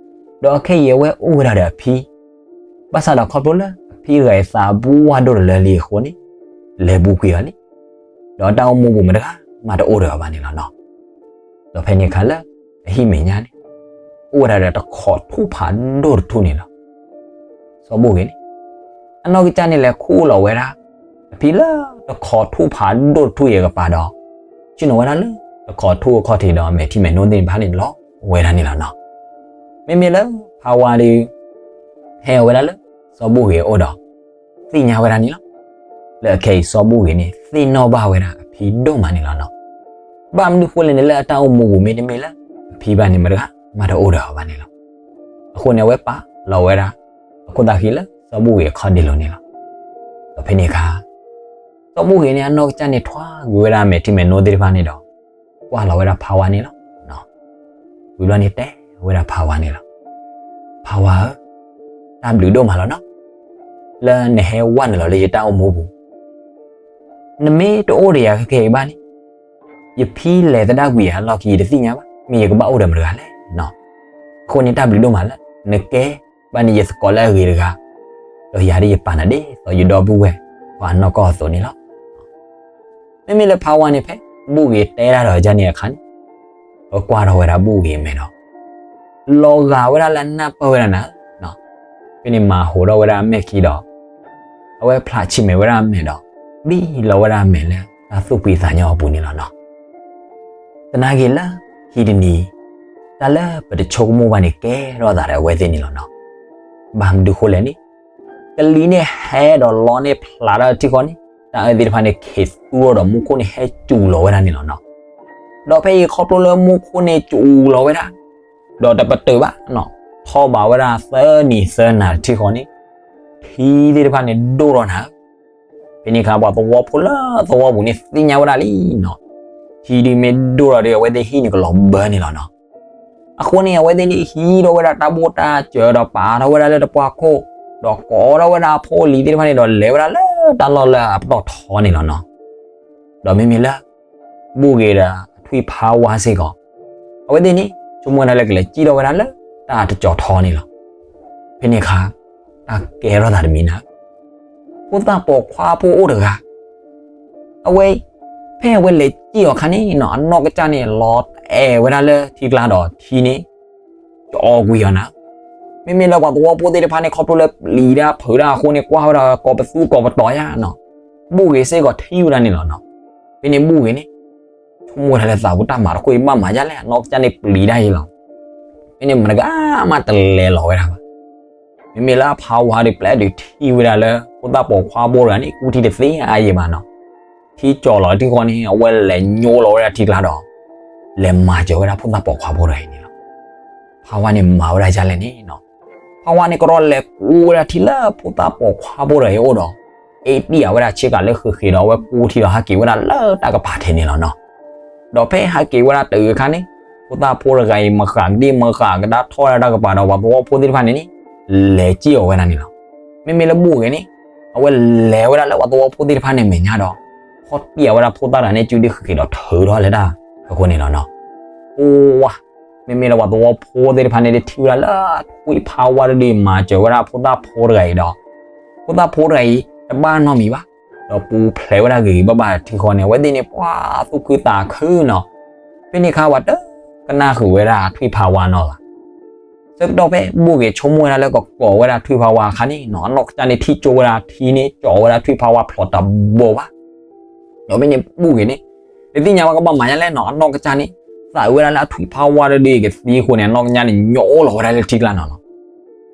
ဒီးခဲအံၤအဝဲအိၣ်ဝဲဒၣ်ဒီးအဖံ, ဘၣ်ဆၣ်ဒီးခီဖျိလၢအဖံတဂၤအံၤသးပှၢ်ဒိၣ်တလၢလံအဃိန့ၣ် လဲၤပူၤကွံာ်အီၤလံ, ဒီးတၢ်အိၣ်မူပူၤမတၤတဂၤမးတအိၣ်ဒီးအီၤဘၣ်န့ၣ်လီၤနီၤ. ဒီးဖဲန့ၣ်အခါလၢအဟံၣ်မဲာ်ညါန့ၣ် အိၣ်ဝဲဒၣ်ဒီးတခိးထူၣ်ဖးဒိၣ်တထူၣ်န့ၣ်လီၤ. စီၤဘူၣ်ဂ့ၤန့ၣ် အနီၢ်ကစၢ်န့ၣ်လဲၤခူၣ်လီၤဝဲဒၣ် အဖံလၢတခိးထူၣ်ဖးဒိၣ်တထူၣ်အံၤအကပၤဒီး ဆ့ၣ်နီၤဝဲဒၣ်လၢတခိးထူၣ်အခီၣ်ထံးဒီး မဲာ်ထံမဲာ်နိသ့ၣ်တဖၣ်န့ၣ်လီၤဝဲဒၣ်န့ၣ်လီၤနီၤ. မ့မ့ၢ်လၢဖးဝါဒီး ဟဲဝဲဒၣ်လၢစီၤဘူၣ်ဂ့ၤအအိၣ်ဒီး သ့ၣ်ညါဝဲဒၣ်န့ၣ်လီၤ. လၢအခဲအံၤစီၤဘူၣ်ဂ့ၤန့ၣ် သ့ၣ်နီၣ်ဘၣ်ဝဲဒၣ်အဖံဒိၣ်မးန့ၣ်လီၤနီၤ. ဘၣ်မနုၤဃိလဲၣ်န့ၣ် လၢအတၢ်အိၣ်မူပူၤမ့တမ့ၢ်လၢ အဖံဘၣ်န့ၣ် မတၤတဂၤမးတအိၣ်ဒီးအီၤဘၣ်န့ၣ်လီၤ. အဃိန့ၣ် အဝဲပာ်လီၤဝဲဒၣ် အခိၣ်သးဃံလၢစီၤဘူၣ်ဂ့ၤအခီၣ်ဒ့လိၤန့ၣ်လီၤ. ဒီးဖဲန့ၣ်အခါ စီၤဘူၣ်ဂ့ၤန့ၣ် အနီၢ်ကစၢ်န့ၣ်ထွါကွံာ်ဝဲဒၣ်မဲာ်ထံမဲာ်နိသ့ၣ်တဖၣ်န့ၣ်ဒီး ကွၢ်လီၤဝဲဒၣ်ဖးဝါန့ၣ်လီၤ. ဝံၤဘျီန့ၣ်တဲဝဲဒၣ်ဖးဝါန့ၣ်လီၤ. ဖးဝါဧၢ, တၢ်ဘျုးဒိၣ်မးလီၤနီၤ, လၢနဟဲဝဲနုာ်လီၤလၢယတၢ်အိၣ်မူပူၤ, နမ့ၢ်တအိၣ်ဒီးယၤခဲအံၤဘၣ်န့ၣ်, ယဖံလဲၤသဒၣ်ကွံာ်ယၤအလီၢ်ခံ ယတသ့ၣ်ညါဘၣ်, မ့ၢ်ယကဘၣ်အိၣ်ဒီးမတၤတဂၤလဲၣ်နီၤ. အဃိန့ၣ်တၢ်ဘျုးဒိၣ်မးလၢ နကဲဘၣ်န့ၣ်ယသကိးလၢအဂ့ၤတဂၤ, ဒီးယၤဒ်ယပာ်နၤဒ်သိးယဒီပုၢ်ဝဲၢ်ခွါအနီၢ်ကီၢ်အသိးန့ၣ်လီၤ. မ့မ့ၢ်လၢဖးဝါန့ၣ် ဖဲဘူၣ်ဂ့ၤတဲဒၣ်ဒီးအန့ၣ်အခါန့ၣ်, အဝဲကွၢ်ထီၣ်ဝဲဒၣ်ဘူၣ်ဂ့ၤအမဲာ်ဒီး လီၤဂာ်ဝဲဒၣ်လၢအနၢ်ပၢၢ်ဝဲဒၣ်နၤ, ဖဲန့ၣ်မၤဟိးထီၣ်ဝဲဒၣ်အမဲာ်ခံဒီး အဝဲဖျးဆံးမဲာ်ဝဲဒၣ်အမဲာ်ဒီး ဘံၣ်လီၤဝဲဒၣ်အမဲာ်လၢတၢ်သူၣ်ဖှံသးညီအပူၤန့ၣ်လီၤနီၤ. သနာ်က့လၢခံတနံၤ, တၢ် တၢ်လၢပတဆိကမိၣ်ဘၣ်န့ၣ် ကဲထီၣ်သးဒီးအဝဲသ့ၣ်န့ၣ်လီၤနီၤ. ဘၣ်မနုၤဃိလဲၣ်န့ၣ်, ကလံၤန့ၣ်ဟဲဒီးလီန့ၢ်ဖျးထီၣ်ထံဃီန့ၣ် တၢ်အၢသ့ၣ်တဖၣ်န့ၣ် ခ့သူၣ်ထီၣ်ဒီးမူခိၣ်န့ၣ် ဟဲစူၤလီၤဝဲဒၣ်န့ၣ်လီၤနီၤ. ဒီးဖဲအံၤခီဖျိလၢမူခိၣ်န့ၣ်စူၤလီၤဝဲဒၣ် ဒီးတပတုာ်ဘၣ်နီၤ, ထီၣ်ဘးဝဲဒၣ်သၢနံၤသၢနၤထံဃီန့ၣ် ထံသ့ၣ်တဖၣ်န့ၣ်ဒိၣ်ထီၣ်နၤဧၢ. ဖဲန့ၣ်အခါ ပှၤသဝီဖိလၢသဝီပူၤန့ၣ်သ့ၣ်ညါဝဲဒၣ်လံနီၤ, ထံဒုးမ့ၢ်ဒိၣ်ထီၣ်ဒီး အဝဲသ့ၣ်ဟံၣ်န့ၣ်ကလီၤဘၢန့ၣ်လီၤနီၤ. အဃိန့ၣ် အဝဲသ့ၣ်န့ၣ်ဟံးထီၣ်ဝဲဒၣ်တၢ်ဘိၣ်တၢ်စၢၤဒီးပာ်ထီၣ်ဝဲဒၣ်လၢတပှၢ်ခိၣ်, ဒီးကိးထီၣ်ဝဲဒၣ်အဖိအလံၤသ့ၣ်တဖၣ်န့ၣ်ဒီး လဲၤဝဲဒၣ်လၢတၢ်လီၢ်လၢအပတီၢ်ထီန့ၣ်လီၤနီၤ. ဒီးမ့မ့ၢ်လၢ ဘူၣ်ဂ့ၤဒီးအထွံၣ်ဖးဝါစ့ၢ်ကီး, အဝဲသ့ၣ်န့ၣ် ဆိကမိၣ်ဝဲဒၣ်လၢကလဲၤစံၣ်ထီၣ်ဝဲဒၣ်လၢတၢ်တကၠီၤထီန့ၣ်လီၤ. ဖဲန့ၣ်အခါ တၢ်ကဲထီၣ်သးတမံၤန့ၣ်, ဖိသၣ်ပိာ်ခွါဖိအိၣ်တဂၤ အဝဲ ဖဲအဝဲလဲၤစံၣ်အီၤအခါန့ၣ်နီၤ အနီၢ်ကစၢ်န့ၣ် လီၤတဲာ်ဝဲဒၣ်လၢထံကျါဒီးထံန့ၣ် ကအီၣ်ကွံာ်အီၤနၤ. မ့မ့ၢ်လၢပှၤသဝီဖိသ့ၣ်တဖၣ်န့ၣ် ခီဖျိလၢပျံၤတၢ်ဖုးတၢ်အဃိန့ၣ် ကွၢ်ဝဲဒီးကိးပသူကိးပတီၤယါနီၤ, ဘူၣ်ဂ့ၤစ့ၢ်ကီးထံၣ်ဝဲဒၣ်န့ၣ်လီၤနီၤ. ဖဲန့ၣ်ဘူၣ်ဂ့ၤန့ၣ် ဆိကမိၣ်ဝဲဒၣ်လၢသးပူၤ တၢ်မၤတခီအံၤဘၣ်မၤဒ်လဲၣ်, အနီၢ်ကစၢ်န့ၣ်ပျံၤတၢ်အံၤလီၤ. ဖဲန့ၣ်မတၤဂၤမးတလဲၤလီၤဝဲဒၣ်ဘၣ်. မ့မ့ၢ်လၢအဖးဝါဒီး ပျဲတုၤထံၣ်ဝဲဒၣ်လၢ ဖိသၣ်ပိာ်ခွါဖိတဂၤန့ၣ် ကူၣ်ထံတသ့အါယံာ်ဘၣ်နီၤ, ထံကၠီၤလီၤထံဃီန့ၣ် အဝဲလဲၤညိလီၤဝဲဒၣ်ထံကျါဒီး လဲၤမၤစၢၤဝဲဒၣ်ဖိသၣ်ပိာ်ခွါဖိတဂၤအံၤန့ၣ်လီၤ. ဖးဝါန့ၣ်မၤဝဲဒၣ်ဒ်လဲၣ်န့ၣ်နီၤ, ဖးဝါန့ၣ်ကရီလဲၤကူဝဲဒၣ်ထံလၢဖိသၣ်ပိာ်ခွါဖိတဂၤအံၤအိၣ်ဒီး အ့ၣ်တံၢ်အဝဲဒၣ်ဆ့ကၤလၢဃ့ဃ့ဒီး အဝဲကူထံဒီးဟးက့ၤဝဲဒၣ်လၢတၢ်ကပၤထံးန့ၣ်လီၤနီၤ. ဒီးဖဲဟးက့ၤဝဲဒၣ်တုၤအခါန့ၣ် ဖိသၣ်ဖိတဂၤအံၤ မဃးကဒံမဃးကဒါထီၣ်ဝဲဒၣ်တၢ်ကပၤဒီး ပှၤသဝီဖိသ့ၣ်တဖၣ်န့ၣ်န့ၣ် လဲၤစံၣ်အီၤဝဲဒၣ်န့ၣ်လီၤ. မ့မ့ၢ်လၢဘူၣ်ဂ့ၤန့ၣ် အဝဲလဲၤဝဲဒၣ်လၢပှၤသဝီဖိသ့ၣ်တဖၣ်န့ၣ်မဲာ်ညါဒီး ဖီၣ်တံၢ်အဝဲဒၣ်ဖိသၣ်တဂၤန့ၣ် စုဒုဃ့ဃ့ဒီးထုးထီၣ်လၢတၢ်ဖီခိၣ်န့ၣ်လီၤနီၤ. ပဝါ မ့မ့ၢ်လၢပှၤသဝီဖိသ့ၣ်တဖၣ်န့ၣ် တထံၣ်ဝဲဒၣ်လၢထွံၣ်ဖးဝါတဒုမၤစၢၤဝဲဒၣ်ဖိသၣ်ဖိတဂၤအံၤဒီး ဖိသၣ်ဖိတဂၤအံၤ တဘၣ်နီတမံၤဘၣ်, ဒီးပူၤဖျဲးဝဲဒၣ်ဂ့ၤဂ့ၤဘၣ်ဘၣ်ထံဃီန့ၣ် အဝဲသ့ၣ်န့ၣ် ပှၤသူၣ်ခုသးခုနီၤ. ဖဲန့ၣ်အခါ ပှၤတကနၣ်ဃုာ်ဝဲဒၣ်ထွံၣ်ဖးဝါနီတဂၤဘၣ်. ဆၢကတီၢ်ဖဲ ဘူၣ်ဂ့ၤဆိကမိၣ်ဝဲဒၣ်လၢကကိးဝဲဒၣ်ထွံၣ်ဖးဝါအခါန့ၣ်နီၤ အနီၢ်ကစၢ်န့ၣ်ထံၣ်ကၠိဝဲဒၣ်ထံန့ၣ် ကၠီၤဝဲဒၣ်ထွံၣ်ဖးဝါဖျိးတဘိဘၣ်. ဒီးဖဲန့ၣ်ဘူၣ်ဂ့ၤန့ၣ် တသ့ၣ်ညါဘၣ်ကဘၣ်မၤဒ်လဲၣ်နီၤ အနီၢ်ကစၢ်န့ၣ် သးအုးဝဲဒၣ်လၢအထွံၣ်ဖးဝါတဒုအံၤကသံအဃိန့ၣ် အနီၢ်ကစၢ်န့ၣ် ညိလီၤဝဲဒၣ်လၢထံကျါနီၤနီၤ.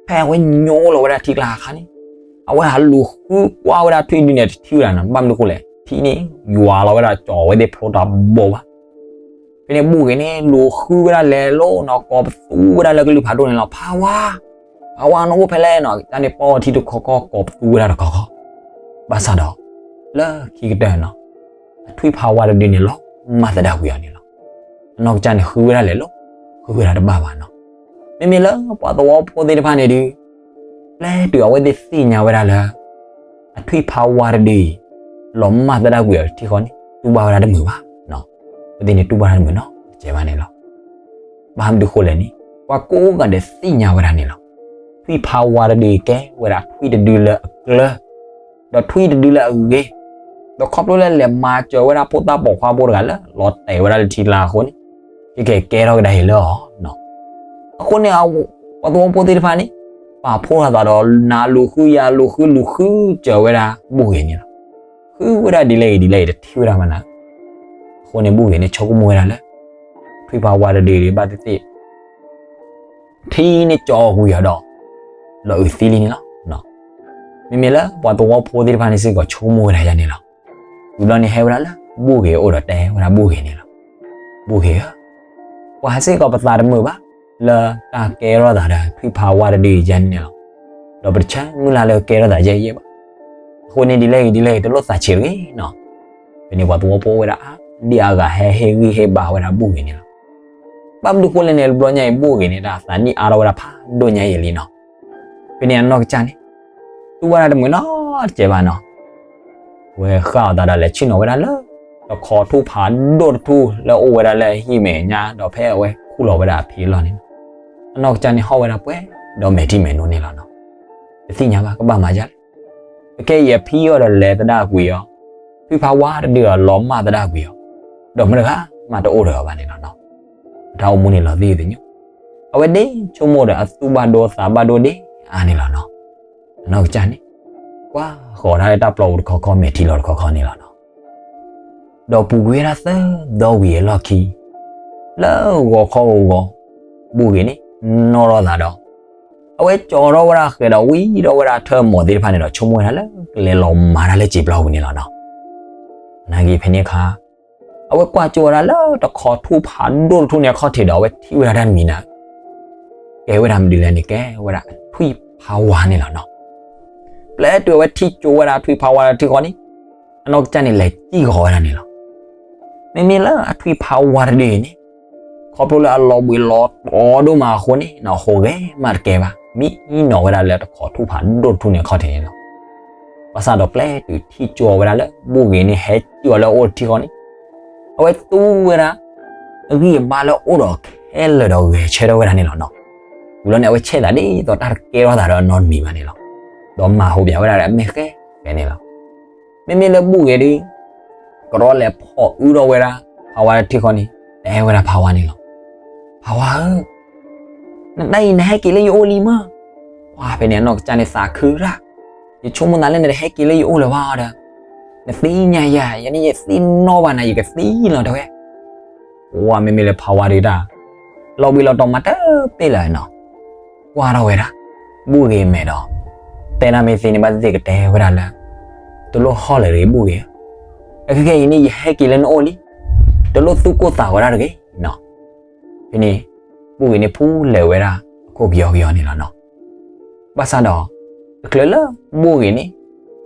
ဖဲအဝဲညိလီၤဝဲဒၣ်ထံကျါအခါန့ၣ် အဝဲဟးလူၤဃုကွၢ်ဝဲဒၣ်ထွံၣ်ဒုန့ၣ်တထံၣ်ဝဲဒၣ်နီၤ ဘၣ်မနုၤဃိလဲၣ် ထံန့ၣ်ယွၤလီၤဝဲဒၣ်ကၠီၤဝဲသ့ၣ်ဖျိးတဘိဘၣ်. ဖဲန့ၣ်ဘူၣ်ဂ့ၤန့ၣ် လူၤဃုဝဲဒၣ်လဲၤလိၤနီၤ ကိးပသူဝဲဒၣ်လၢကလုၢ်ဖးဒိၣ်န့ၣ်လီၤ ဖးဝါ, ဖးဝါနအိၣ်ဖဲလဲၣ်နီၤ ကစၢ်န့ၣ်ပီၢ်ထံတခီခီ ကိးပသူဝဲဒၣ်တခီခီ, ဘၣ်ဆၣ်ဒီး လၢခံကတၢၢ်နီၤ အထွံၣ်ဖးဝါတဒုန့ၣ်လီၤမၢ်သဒၣ်ကွံာ်အီၤန့ၣ်လီၤ. အနီၢ်ကစၢ်န့ၣ်ဃုဝဲဒၣ်လဲၤလိၤ, ဃုဝဲဒၣ်တဘၣ်ဘၣ်နီၤ. မ့မ့ၢ်လၢပှၤသဝီဖိသ့ၣ်တဖၣ်န့ၣ်ဒုး ပျဲတုၤအဝဲသ့ၣ်သ့ၣ်ညါဝဲဒၣ်လၢ အထွံၣ်ဖးဝါတဒုအံၤ လီၤမၢ်သဒၣ်ကွံာ်အီၤတထံၣ်ဃီန့ၣ် တူၢ်ဘၣ်ဝဲဒၣ်တမုာ်ဘၣ်နီၤ. အဝဲသ့ၣ်န့ၣ်တူၢ်ဘၣ်တၢ်တမုာ်နီတစဲးဘၣ်န့ၣ်လီၤ. ဘၣ်မနုၤဃိလဲၣ်န့ၣ် ပှၤကိးဂၤဒဲးသ့ၣ်ညါဝဲဒၣ်န့ၣ်လီၤ. ထွံၣ်ဖးဝါတဒုအံၤ ကဲဝဲဒၣ်ထွံၣ်တဒုလၢအကျၢၤ ဒီးထွံၣ်တဒုလၢအဂ့ၤ, ဒီးခီဖျိလၢလဲၤမၤစၢၤဝဲဒၣ်ဖိသၣ်ပိာ်ခွါဖိတဂၤလၢ လီၤတဲာ်ဝဲဒၣ်လၢထံကျါအဃိန့ၣ် ကကဲထီၣ်ကဒါအံၤလၢအီၤနီၤ. အဃိန့ၣ် ပှၤသဝီဖိသ့ၣ်တဖၣ်န့ၣ် ပာ်ဖှိၣ်ထီၣ်သးဒီး နၤလူၤဃုယၤလူၤဃု လူၤဃုစၢၤဝဲဒၣ်ဘူၣ်ဂ့ၤန့ၣ်လီၤ. ဃုဝဲဒၣ်ဒ်လဲၣ်ဂ့ၤဒ်လဲၣ်ဂ့ၤ တထံၣ်ဝဲဒၣ်မနၤ. အဃိန့ၣ် ဘူၣ်ဂ့ၤန့ၣ် ဆိကမိၣ်ဝဲဒၣ်လၢ ထွံၣ်ဖးဝါတဒုဒံးဘၣ်သ့ၣ်သ့ၣ် ထံန့ၣ်ကၠီၤကွံာ်အီၤဒီး လီၤအုးသံလံန့ၣ်လီၤ. မ့မ့ၢ်လၢပှၤသဝီဖိသ့ၣ်တဖၣ်န့ၣ်စ့ၢ်ကီးဆိကမိၣ်ဝဲဒၣ်ယၤန့ၣ်လီၤ. ဝံၤဘျီန့ၣ်ဟဲဝဲဒၣ်လၢဘူၣ်ဂ့ၤအအိၣ်ဒီးတဲဝဲဒၣ်ဘူၣ်ဂ့ၤန့ၣ်လီၤ. ဘူၣ်ဂ့ၤဧၢ, ပှၤဟးစ့ၢ်ကီးပသးတမုာ်ဘၣ် လၢတၢ်ကဲထီၣ်သးဒီးထွံၣ်ဖးဝါတဒုယၤန့ၣ်လီၤ. ဒီးပတဆၢမုၢ်လၢ်လၢကဲထီၣ်သးယဲၢ်ယဲၢ်ဘၣ်. အဃိန့ၣ်ဒ်လဲၣ်ဂ့ၤဒ်လဲၣ်ဂ့ၤ တလိၣ်သးဆံးတဂ့ၤနီၤ. ဖဲန့ၣ်ပှၤသဝီဖိဝဲဒၣ်အါဒံအါဂၤဟဲဟ့ၣ်ဂံၢ်ဟ့ၣ်ဘါဝဲဒၣ်ဘူၣ်ဂ့ၤန့ၣ်လီၤ. ဘၣ်မနုၤဃိလဲၣ်န့ၣ် တဘျီညါအံၤဘူၣ်ဂ့ၤန့ၣ် တၢ်သးနံၣ်အါထီၣ်ဝဲဒၣ်ဖးဒိၣ်ညါအံၤလံနီၤ. ဖဲန့ၣ်အနီၢ်ကစၢ်န့ၣ် တူၢ်ဘၣ်တၢ်တမုာ်နီတစဲးဘၣ်နီၤ. အဝဲဃၣ်အသးဒီးလဲၤဆ့ၣ်နီၤဝဲဒၣ်လၢ တခီထူၣ်ဖးဒိၣ်တထူၣ်လၢအအိၣ်ဝဲဒၣ်လၢဟံၣ်မဲာ်ညါ ဒီးဖဲအဝဲခူၣ်လီၤဝဲဒၣ်အဖံအလီၢ်န့ၣ် အနီၢ်ကစၢ်န့ၣ်ဟီၣ်ဝဲဒၣ်ပှဲၤဒီးမဲာ်ထံမဲာ်နိန့ၣ်လီၤနီၤ. တသ့ၣ်ညါဘၣ်ကဘၣ်မၤဒ်လဲၣ်. အခဲအံၤအဖံအီၤဒီးလဲၤသဒၣ်ကွံာ်အီၤ, ထွံၣ်ဖးဝါတဒုဒီးလီၤမၢ်သဒၣ်ကွံာ်အီၤ, ဒီးမတၤတဂၤမးတအိၣ်ဒီးအီၤဘၣ်န့ၣ်လီၤနီၤ. အတၢ်အိၣ်မူန့ၣ်လီၤသံသညိ, အဝဲဒ့ဆိကမိၣ်ဒီးအသူၣ်ဘၣ်ဒိသးဘၣ်ဒိဒ့အါန့ၣ်လီၤနီၤ. အနီၢ်ကစၢ်န့ၣ် ကွၢ်ဃီၤတၢ်လၢတၢ်ပျီပူၤတခီခီ မဲာ်ထံလီၤတခီခီန့ၣ်လီၤနီၤ. ဒီးပူၤကွံာ်ဝဲဒၣ်သၢသီဝံၤအလီၢ်ခံ, လၢဂီၤခီဂီၤဂီၤ, ဘူၣ်ဂ့ၤန့ၣ် နီၣ်ထီၣ်သးဒီး အဝဲကၠီထီၣ်ဝဲဒၣ်ဃဲးဒီးဝံၤဒီးဝဲဒၣ်ထၢၣ်မီၤသ့ၣ်တဖၣ်န့ၣ်ဒီး ဆိကမိၣ်ဝဲဒၣ်လၢကလဲၤလီၤမၤတၢ်လၢစံာ်ပျီပူၤန့ၣ်လီၤနီၤ. နာ်က့ဖဲန့ၣ်အခါ အဝဲကွၢ်ကၠိဝဲဒၣ်လၢတခိးထူၣ်ဖးဒိၣ်တထူၣ်န့ၣ်အခီၣ်ထံးဒီး အဝဲထံၣ်ဝဲဒၣ်တၢ်တမံၤန့ၣ် ကဲဝဲဒၣ်မနုၤလဲၣ်န့ၣ် ကဲဝဲဒၣ်အထွံၣ်ဖးဝါန့ၣ်လီၤနီၤ. ပျဲတုၤအဝဲထံၣ်ကၠိဝဲဒၣ်ထွံၣ်ဖးဝါတထံၣ်ဃီန့ၣ် အနီၢ်ကစၢ်န့ၣ်လဲၤစံၣ်ဃီၤဝဲဒၣ်န့ၣ်လီၤ. မ့မ့ၢ်လၢအထွံၣ်ဖးဝါတဒုအံၤန့ၣ် ခီဖျိလၢအလီၤဘှံးလီၤတီၤဒိၣ်မးအဃိန့ၣ် နီၢ်ဟူးဂဲၤမးတကဲဘၣ် မံနီၤဝဲဒၣ်လၢတခိးထူၣ်ဖးဒိၣ်တထူၣ်န့ၣ်အခီၣ်ထံးန့ၣ်လီၤ. ဘၣ်ဆၣ်ဒီးပျဲတုၤထံၣ်ကၠိဝဲဒၣ်လၢဘူၣ်ဂ့ၤန့ၣ် ဟဲကၠိလၢအအိၣ်တထံၣ်ဃီန့ၣ် အဝဲသူဝဲဒၣ် အဂံၢ်အဘါလၢအအိၣ်ဒီးခဲလၢာ်ဒီးဂဲၤဆၢထၢၣ်ဝဲဒၣ်န့ၣ်လီၤနီၤ. ဝံၤလီၤန့ၣ် အဝဲဆဲးသးဒ်သိးတၢ်တကဲထီၣ်သးဒီးနီတမံၤဘၣ်န့ၣ်လီၤ. ဒီးမၤဟူးဘၣ်ဝဲဒၣ်ဒီးအမဲာ်ဃဲဃဲန့ၣ်လီၤ. မ့မ့ၢ်လၢဘူၣ်ဂ့ၤဒီး ကရီလဲၤဖီၣ်အုထီၣ်ဝဲဒၣ် ဖးဝါတထံၣ်ဃီန့ၣ် တဲဝဲဒၣ်ဖးဝါန့ၣ်လီၤ. ဖးဝါဧၢ, နတၢ်အံၤနဟဲက့ၤလၢယအိၣ်လံမး. ပှၤဖဲန့ၣ်အနီၢ်ကစၢ်န့ၣ်သးခုဒၣ်, ယဆိကမိၣ်သးလၢနတဟဲက့ၤလၢယအိၣ်လၢၤဘၣ်ဒီး, နသ့ၣ်ညါယၤ, ယန့ၣ်ယသ့ၣ်နီၣ်ဘၣ်နၤ ယကသံလီၤတဲဝဲ. ပှၤမ့မ့ၢ်လၢဖးဝါဒုးတၢ် လီၤဘှံးလီၤတီၤမးတပ့ၢ်လၢၤနီၤ. ကွၢ်ထီၣ်ဝဲဒၣ် ဘူၣ်ဂ့ၤမဲာ်ဒီး တဲဒၣ်မ့ၢ်သ့န့ၣ် ဘၣ်သ့ၣ်သ့ၣ်ကတဲဝဲဒၣ်လၢ တလိၣ်ဟီၣ်လၢၤတဂ့ၤဘူၣ်ဂ့ၤဧၢ, အခဲကဲအံၤန့ၣ် ယဟဲက့ၤလၢနအိၣ်လံ, တလိၣ်သူၣ်ကိၢ်သးဂီၤဒၣ်တဂ့ၤနီၤ. ဖဲန့ၣ် ဘူၣ်ဂ့ၤန့ၣ်ဖူလဲၤဝဲဒၣ်အခိၣ်ကယီကယီန့ၣ်လီၤနီၤ. ဘၣ်ဆၣ်ဒီး တချုးလၢဘူၣ်ဂ့ၤန့ၣ်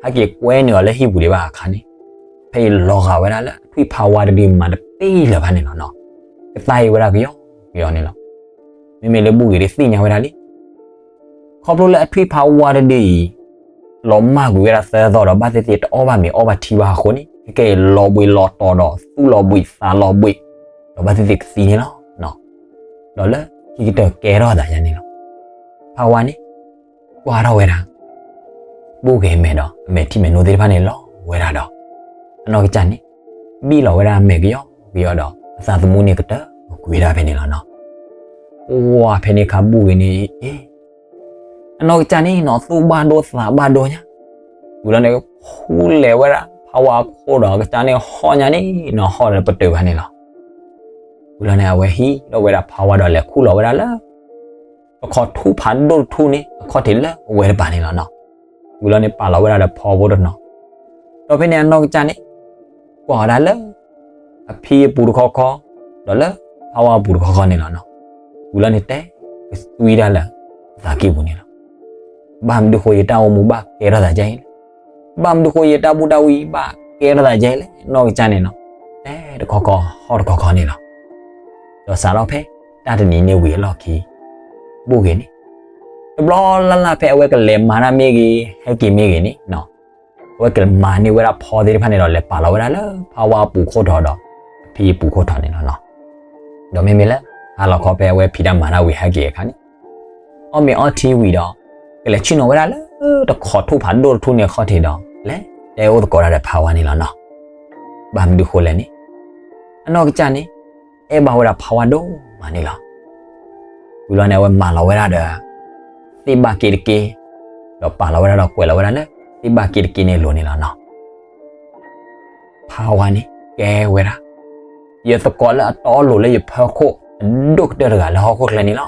ဟဲက့ၤကွဲနုာ်အီၤလၢဟံၣ်ပူၤဒံးဘၣ်အခါန့ၣ်, ဖဲအံၤလီၤဂာ်ဝဲဒၣ်လၢအထွံၣ်ဖးဝါတဒုမးတပ့ၢ်လၢၤဘၣ်န့ၣ်လီၤနီၤ. ကသါအံၤဝဲဒၣ်ကယီကယီန့ၣ်လီၤ. မ့မ့ၢ်လၢဘူၣ်ဂ့ၤဒုးသ့ၣ်ညါဝဲဒၣ်လံ ခီဖျိလၢအထွံၣ်ဖးဝါတဒုအံၤ လီၤမၢ်ကွံာ်ဝဲဒၣ်သၢသီဒီး ဘၣ်သ့ၣ်သ့ၣ်တအီၣ်ဘၣ်မ့ၤအီဘၣ်ထံဘၣ်အဃိန့ၣ် ခဲကဲအံၤလီၤဘှံးလီၤတီၤဒီး သူၣ်လီၤဘှံးသးလီၤဘှံး ဒီးဘၣ်သ့ၣ်သ့ၣ်ကသံန့ၣ်လီၤ. ဒီးလၢခံကတၢၢ်ကဲထီၣ်သးယါန့ၣ်လီၤ. ဖးဝါန့ၣ် ကွၢ်ထီၣ်ဝဲဒၣ် ဘူၣ်ဂ့ၤမဲာ်ဒီး အမဲာ်ထံမဲာ်နိသ့ၣ်တဖၣ်န့ၣ်လီၤဝဲဒၣ်ဒီး အနီၢ်ကစၢ်န့ၣ် ဘံၣ်လီၤဝဲဒၣ်အမဲာ်ကယီကယီဒီး အသးသမူန့ၣ်ကတၢၢ်ကွံာ်ဒၣ်ဖဲန့ၣ်လီၤနီၤ. ပှၤဖဲန့ၣ်အခါဘူၣ်ဂ့ၤန့ၣ် အ့ အနီၢ်ကစၢ်န့ၣ်နီၤ သူၣ်ဘၣ်ဒိသးဘၣ်ဒိညါ, ဝံၤလီၤန့ၣ် ခူလဲၤဝဲဒၣ်ဖးဝါအခိၣ်ဒီး အကစၢ်န့ၣ်ဟီၣ်ညါန့ၣ်နီၤ ဟီၣ်လၢပတုာ်ဘၣ်န့ၣ်လီၤ. ဝံၤလီၤန့ၣ် အဝဲဟံးထီၣ်ဝဲဒၣ်ဖးဝါဒီးလဲၤခူၣ်လီၤဝဲဒၣ်လၢ တခိးထူၣ်ဖးဒိၣ်တထူၣ်န့ၣ် အခီၣ်ထံးလၢအဝဲတပၤန့ၣ်လီၤနီၤ. ဝံၤလီၤန့ၣ် ပာ်လီၤဝဲဒၣ်ဒီးဖီဖိတနီၤ, ဒီးဖဲန့ၣ်အနီၢ်ကစၢ်န့ၣ် ကွၢ်ဝဲဒၣ်လၢ အဖံအပူၤတခီခီ, ဒီးလၢဖးဝါအပူၤတခီခီန့ၣ်လီၤနီၤ. ဝံၤလီၤန့ၣ် တဲကသွံဒၣ်လၢ အသးကံၢ်ပူၤန့ၣ်လီၤ. ဘၣ်မနုၤဃိယတၢ်အိၣ်မူဘၣ်ကဲထီၣ်သးဒ်အံၤလဲၣ်, ဘၣ်မနုၤဃိယတၢ်ဘူၣ်တၢ်ဝံဘၣ်ကဲထီၣ်သးဒ်အံၤလဲၣ်, နီၢ်ကစၢ်န့ၣ်နီၤ တဲတခီခီဟီၣ်တခီခီန့ၣ်လီၤ. ဒီးစးထီၣ်ဖဲတၢ်တနံၤန့ၣ်ဝံၤအလီၢ်ခံ ဘူၣ်ဂ့ၤန့ၣ် တဘျီလၢ်လၢ်ဖဲအဝဲကလဲၤမၤတၢ်မ့ၢ်ဂ့ၤ ဟဲက့ၤမ့ၢ်ဂ့ၤန့ၣ်နီၤ, အဝဲကမၤန့ၢ်ဝဲဒၣ်ဖီသ့ၣ်တဖၣ်န့ၣ်ဒီး လဲၤပာ်လီၤဝဲဒၣ်လၢဖးဝါအပူၤခိၣ်ထီၣ်ဒီး အဖံအပူၤခိၣ်ထီၣ်န့ၣ်လီၤနီၤ. ဒီးမ့မ့ၢ်လၢ ဟါလီၤခီဖဲအဝဲဖံးတၢ်မၤတၢ်ဝံၤဟဲက့ၤအခါန့ၣ် အီၣ်မ့ၤအီထံဝံၤဒီး ကလဲၤဆ့ၣ်နီၤဝဲဒၣ်လၢ တခိးထူၣ်ဖးဒိၣ်တထူၣ်န့ၣ်အခီၣ်ထံးဒီး လဲၤတဲအိၣ်သကိးတၢ်ဒီးဖးဝါန့ၣ်လီၤနီၤ. ဘၣ်မနုၤဃိလဲၣ်န့ၣ် အနီၢ်ကစၢ်န့ၣ် အဲၣ်ဘၣ်ဝဲဒၣ်ဖးဝါဒိၣ်မးန့ၣ်လီၤ. ဝံၤလီၤန့ၣ် အဝဲမၤလီၤဝဲဒၣ်ဒီး သ့ၣ်ဘၣ်က့တက့, ဒီးပာ်လီၤဝဲဒၣ်ဒီးကွဲးလီၤဝဲဒၣ်လၢ သ့ၣ်ဘၣ်က့တက့န့ၣ်အလိၤန့ၣ်လီၤနီၤ. ဖးဝါန့ၣ် ကဲဝဲဒၣ် ယသကိးလၢအတီအလိၤလၢယဖီခိၣ် အဒိၣ်ကတၢၢ်တဂၤလၢဟီၣ်ခိၣ်ချၢန့ၣ်လီၤ.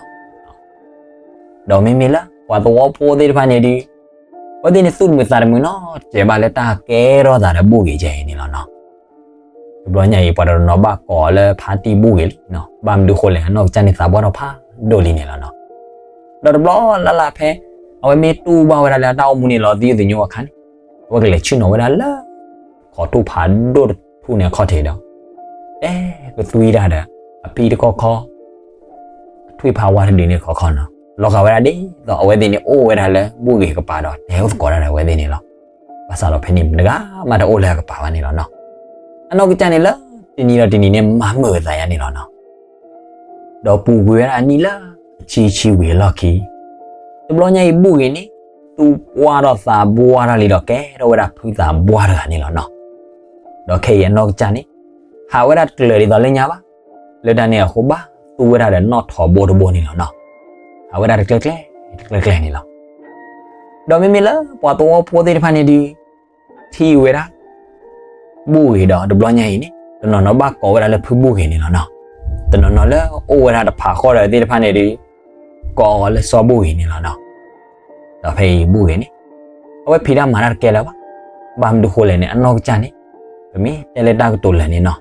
ဒီးမ့မ့ၢ်လၢ ပှၤသဝီဖိသ့ၣ်တဖၣ်န့ၣ်ဒီး အဝဲသ့ၣ်န့ၣ်သူၣ်တမုာ်သးတမုာ်နီတစဲးဘၣ်လၢတၢ်ကဲထီၣ်သးဒီးဘူၣ်ဂ့ၤကဲအံၤန့ၣ်လီၤနီၤ. တဘျီညါအံၤ ပှၤတနီၤဘၣ်ကိးအီၤလၢဖါတံၢ်ဘူၣ်ဂ့ၤလံနီၤ, ဘၣ်မနုၤဃိလဲၣ် အနီၢ်ကစၢ်န့ၣ်သးပှၢ်ထီၣ်ဖးဒိၣ်လံန့ၣ်လီၤနီၤ. ဒီးတဘျီလၢ်လၢ်ဖဲ အဝဲမ့ၢ်တူၢ်ဘၣ်ဝဲဒၣ်လၢအတၢ်အိၣ်မူန့ၣ်လီၤသယုၢ်သညိအခါန့ၣ်, အဝဲကလဲၤဆ့ၣ်နီၤဝဲဒၣ်လၢ ခိးထူၣ်ဖးဒိၣ်တထူၣ်န့ၣ်အခီၣ်ထံးဒီး တဲကသွံတၢ်ဒီး အဖံတခီခီ အထွံၣ်ဖးဝါတဒုန့ၣ်တခီခီနီၤ, လီၤဂာ်ဝဲဒၣ်ဒ်သိးအဝဲသ့ၣ်န့ၣ်အိၣ်ဝဲဒၣ်လၢဘူၣ်ဂ့ၤကပၤဒီး တဲအိၣ်သကိးတၢ်ဒီးအဝဲသ့ၣ်န့ၣ်လီၤ. ဘၣ်ဆၣ်ဒီးဖဲန့ၣ် မတဂၤမးတအိၣ်လၢအကပၤဘၣ်န့ၣ်လီၤနီၤ. အနီၢ်ကစၢ်န့ၣ်လၢတနံၤဒီးတနံၤန့ၣ် မၤမုာ်အသးယါန့ၣ်လီၤနီၤ. ဒီးပူၤကွံာ်ဝဲဒၣ်အနံၣ်လၢအဆံဆံဝံၤအလီၢ်ခံ, တဘျီညါအံၤဘူၣ်ဂ့ၤန့ၣ် သူၣ်ပှၢ်ထီၣ်သးပှၢ်ထီၣ်လံဒီးကဲထီၣ်ဝဲဒၣ်ဖုသးပှၢ်တဂၤန့ၣ်လီၤနီၤ. ဒီးခဲအံၤအနီၢ်ကစၢ်န့ၣ် ဟးဝဲဒၣ်တကျၢၤဒ်သိးလၢညါဘၣ်, လၢတၢ်န့ၣ်အဃိဘၣ်သူဝဲဒၣ်ဒီးနီၣ်ထိးဘိတဘိန့ၣ်လီၤနီၤ. ဟးဝဲဒၣ်တကျဲကျဲ တကျဲကျဲန့ၣ်လီၤ. ဒီးမ့မ့ၢ်လၢပှၤသဝီဖိသ့ၣ်တဖၣ်န့ၣ်ဒီး ထံၣ်ဝဲဒၣ် ဘူၣ်ဂ့ၤဒီးတဘျီညါအံၤန့ၣ် တနီၤနီၤဘၣ်ကိးဝဲဒၣ်လၢဖုဘူၣ်ဂ့ၤန့ၣ်လီၤနီၤ. တနီၤနီၤလၢအိၣ်ဝဲဒၣ်တဖးဃီဒီးသ့ၣ်တဖၣ်န့ၣ်ဒီး ကိးအီၤလၢစီၤဘူၣ်ဂ့ၤန့ၣ်လီၤနီၤ. ဒီးဖဲအံၤဘူၣ်ဂ့ၤန့ၣ် အဝဲဖံးတၢ်မၤတၢ်တကဲလၢၤဘၣ်. ဘၣ်မနုၤဃိလဲၣ်န့ၣ် အနီၢ်ကစၢ်န့ၣ် ပမ့ၢ်တဲလၢတၢ်ကတိၤလၢာ်န့ၣ်နီၤ,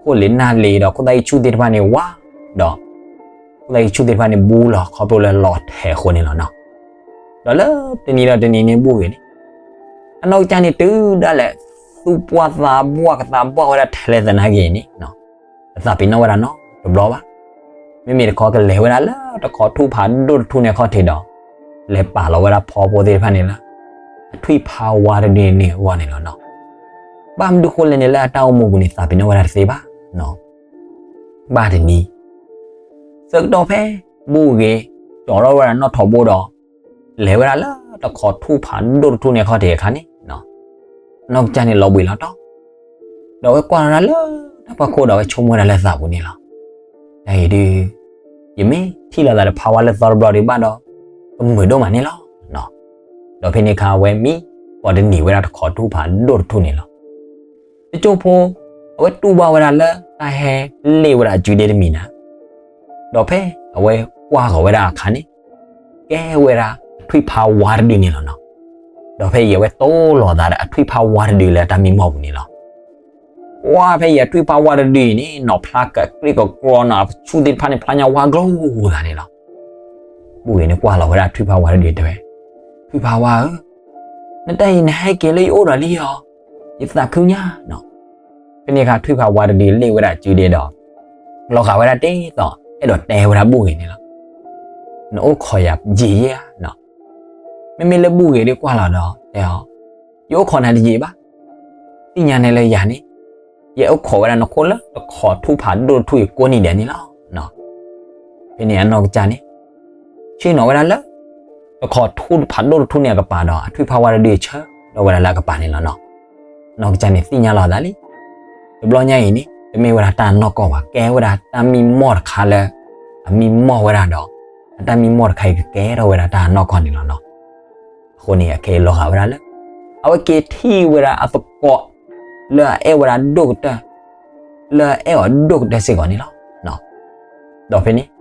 ခိၣ်လ့ၤနၢ်လ့ၤဒီးခိၣ်သၣ်အံၣ်ဆူၣ်သ့ၣ်တဖၣ်န့ၣ်ဝါ, ဒီး ခိၣ်သၣ်အံၣ်ဆူၣ်သ့ၣ်တဖၣ်န့ၣ်ဘူးလီၤခီဖျိလၢလီၤထဲးအဃိန့ၣ်လီၤနီၤ. ဒီးလၢတနံၤဒီးတနံၤန့ၣ်ဘူၣ်ဂ့ၤန့ၣ် အနီၢ်ကစၢ်န့ၣ်တုၤဒၣ်လဲာ် သူၣ်ပှၢ်သးပှၢ်ကသးပှၢ်ဝဲဒၣ်ထဲလဲၣ်သနာ်က့န့ၣ် တသးပ့ၤနီၣ်ဝဲဒၣ်နီတဘျီဘၣ်. မ့မ့ၢ်တခီကလဲၤဝဲဒၣ်လၢတခိးထူၣ်ဖးဒိၣ်တထူၣ်န့ၣ်အခီၣ်ထံးဒီး လဲၤပာ်လီၤဝဲဒၣ်ဖီဖိသ့ၣ်တဖၣ်န့ၣ်လၢ အထွံၣ်ဖးဝါတဒုန့ၣ်အဂီၢ်န့ၣ်လီၤနီၤ. ဘၣ်မနုၤဃိလဲၣ်န့ၣ် လၢအတၢ်အိၣ်မူပူၤန့ၣ် သးပ့ၤနီၣ်ဝဲဒၣ်တသ့ဘၣ်နီၤ. ဘၣ်တနံၤ ဆၢကတီၢ်ဖဲ ဘူၣ်ဂ့ၤ ကၠီၤထီၣ်ဝဲဒၣ်နီၣ်ထိးဘိဒီး လဲၤဝဲဒၣ်လၢတခိးထူၣ်ဖးဒိၣ်တထူၣ်န့ၣ်အခီၣ်ထံးအခါန့ၣ် အနီၢ်ကစၢ်န့ၣ်လီၤဘှံးလီၤတီၤ, ဒီးအဝဲကွၢ်လီၤဒၣ်လၢတၢ်ဖီခိၣ်ဒီးအဝဲဆိကမိၣ်ဝဲဒၣ်လၢသးပူၤန့ၣ်လီၤ. တၢ်အံၤဒုး ယမ့ၢ်ထံၣ်လိာ်သးဒီးဖးဝါလၢသီတဘျီဒံးဘၣ်ဒီး ကမုာ်ဒိၣ်မးန့ၣ်လီၤ. ဒီးဖဲန့ၣ်အခါ အဝဲမံပိာ်တန့ၢ်ဝဲဒၣ်တခိးထူၣ်ဖးဒိၣ်တထူၣ်န့ၣ်လီၤ. တစိၢ်ဖိ အဝဲတူၢ်ဘၣ်ဝဲဒၣ်လၢတၢ်ဟဲလ့ၣ်ဝဲဒၣ်အစုဒ့တမံၤနၤ, ဒီးဖဲအဝဲကွၢ်ဃီၤဝဲဒၣ်အခါန့ၣ် ကဲဝဲဒၣ်အထွံၣ်ဖးဝါတဒုန့ၣ်လီၤနီၤ. ဒီးဖဲအံၤအဝဲတိၢ်လီၤသးဒီးအထွံၣ်ဖးဝါတဒုလၢအတၢ်မံမီၢ်ပူၤန့ၣ်လီၤ. ပှၢ်ဖဲအံၤအထွံၣ်ဖးဝါတဒုအံၤန့ၣ် နီၢ်ဖျါကကြ့ၢ်ကကျီနီၤ အဆူၣ်သ့ၣ်တဖၣ်န့ၣ် ဖျါညါဝါကျိၤသးန့ၣ်လီၤ. ဘူၣ်ဂ့ၤန့ၣ်ကွၢ်လီၤဝဲဒၣ်ထွံၣ်ဖးဝါတဒုတဲဝဲ, ထွံၣ်ဖးဝါဧၢ, နတၢ်အံၤနဟဲက့ၤလၢယအိၣ်ဒီးလံဧါ, ယသးခုညါနီၤ. ဖဲန့ၣ်အခါထွံၣ်ဖးဝါတဒုလ့ၣ်ဝဲဒၣ်အစုဒ့ဒီး လီၤဂာ်ဝဲဒၣ်ဒ်သိး အဲၣ်ဒိးတဲဝဲဒၣ်ဘူၣ်ဂ့ၤန့ၣ်လီၤ. နအိၣ်ခိးယၤယံာ်ဧါနီၤ. မ့မ့ၢ်လၢဘူၣ်ဂ့ၤဒုးကွၢ်လီၤဒီးတဲအီၤ, ယအိၣ်ခိးနၤတယံာ်ဘၣ်. သ့ၣ်ညါနဲလၢယၤန့ၣ် ယအိၣ်ခိးဝဲဒၣ်နခိၣ်လၢတခိးထူၣ်ဖးဒိၣ်တထူၣ်အံၤကိးနံၤဒဲးန့ၣ်လီၤ. ဖဲန့ၣ်အနီၢ်ကစၢ်န့ၣ် ဆ့ၣ်နီၤဝဲဒၣ်လၢ တခိးထူၣ်ဖးဒိၣ်တထူၣ်န့ၣ်အကပၤဒီး အထွံၣ်ဖးဝါတဒုအံၤဆၢထီၣ်ဝဲဒၣ်လၢအကပၤန့ၣ်လီၤနီၤ. နီၢ်ကစၢ်န့ၣ်သ့ၣ်ညါလီၤသးလံ. တဘျီညါအံၤန့ၣ် တမ့ၢ်ဝဲဒၣ်တၢ်နီၢ်ကီၢ်ဘၣ်, ကဲဝဲဒၣ်တၢ်မံမီၢ်တခါလၢ အမံမီၢ်ဝဲဒၣ်ဒီး အတၢ်မံမီၢ်တခါအံၤကကဲထီၣ်ဝဲဒၣ်တၢ်နီၢ်ကီၢ်န့ၣ်လီၤနီၤ. အဃိန့ၣ် အခဲအံၤလီၤဂာ်ဝဲဒၣ်လၢ အဝဲက့ၤထံၣ်ဝဲဒၣ်အသကိး လၢအအဲၣ်ဝဲဒၣ်ဒိၣ်ကတၢၢ် လၢအအဲၣ်အီၤဒိၣ်ကတၢၢ်စ့ၢ်ကီးန့ၣ်လီၤ. ဒီးဖဲန့ၣ်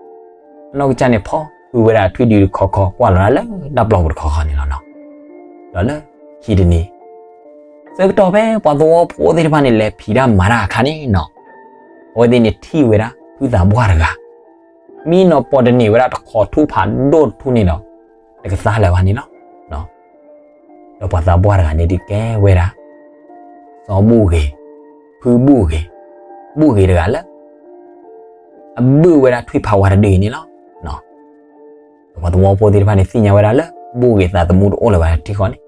အနီၢ်ကစၢ်န့ၣ်ဖီၣ်ဃုာ်ဝဲဒၣ်ထွံၣ်ဒုတခီခီ ကွၢ်လီၤဒၣ်လၢတၢ်ပျီပူၤတခီခီန့ၣ်လီၤနီၤ. ဒီးလၢခံတနံၤ ဆၢကတီၢ်ဖဲပှၤသဝီဖိသ့ၣ်တဖၣ်န့ၣ် လဲၤဖံးတၢ်မၤတၢ်အခါန့ၣ်နီၤ, အဝဲသ့ၣ်န့ၣ်ထံၣ်ဝဲဒၣ်ဖုသးပှၢ်တဂၤ မံနီၤပိာ်တန့ၢ်ဝဲဒၣ်တခိးထူၣ်ဖးဒိၣ်တထူၣ်န့ၣ်ဒီး တကသါလၢၤဘၣ်န့ၣ်လီၤ. ဒီးပှၤသးပှၢ်တဂၤန့ၣ်ဒုးကဲဝဲဒၣ် စီၤဘူၣ်ဂ့ၤ, ဖုဘူၣ်ဂ့ၤ, ဘူၣ်ဂ့ၤတဂၤလၢ အဘုၣ်ဝဲဒၣ်ထွံၣ်ဖးဝါတဒုအံၤန့ၣ်လီၤ. ဒီးပှၤသဝီဖိသ့ၣ်တဖၣ်န့ၣ်သ့ၣ်ညါဝဲဒၣ်လၢ ဘူၣ်ဂ့ၤသးသမူတအိၣ်လၢၤဘၣ်ထံဃီန့ၣ်,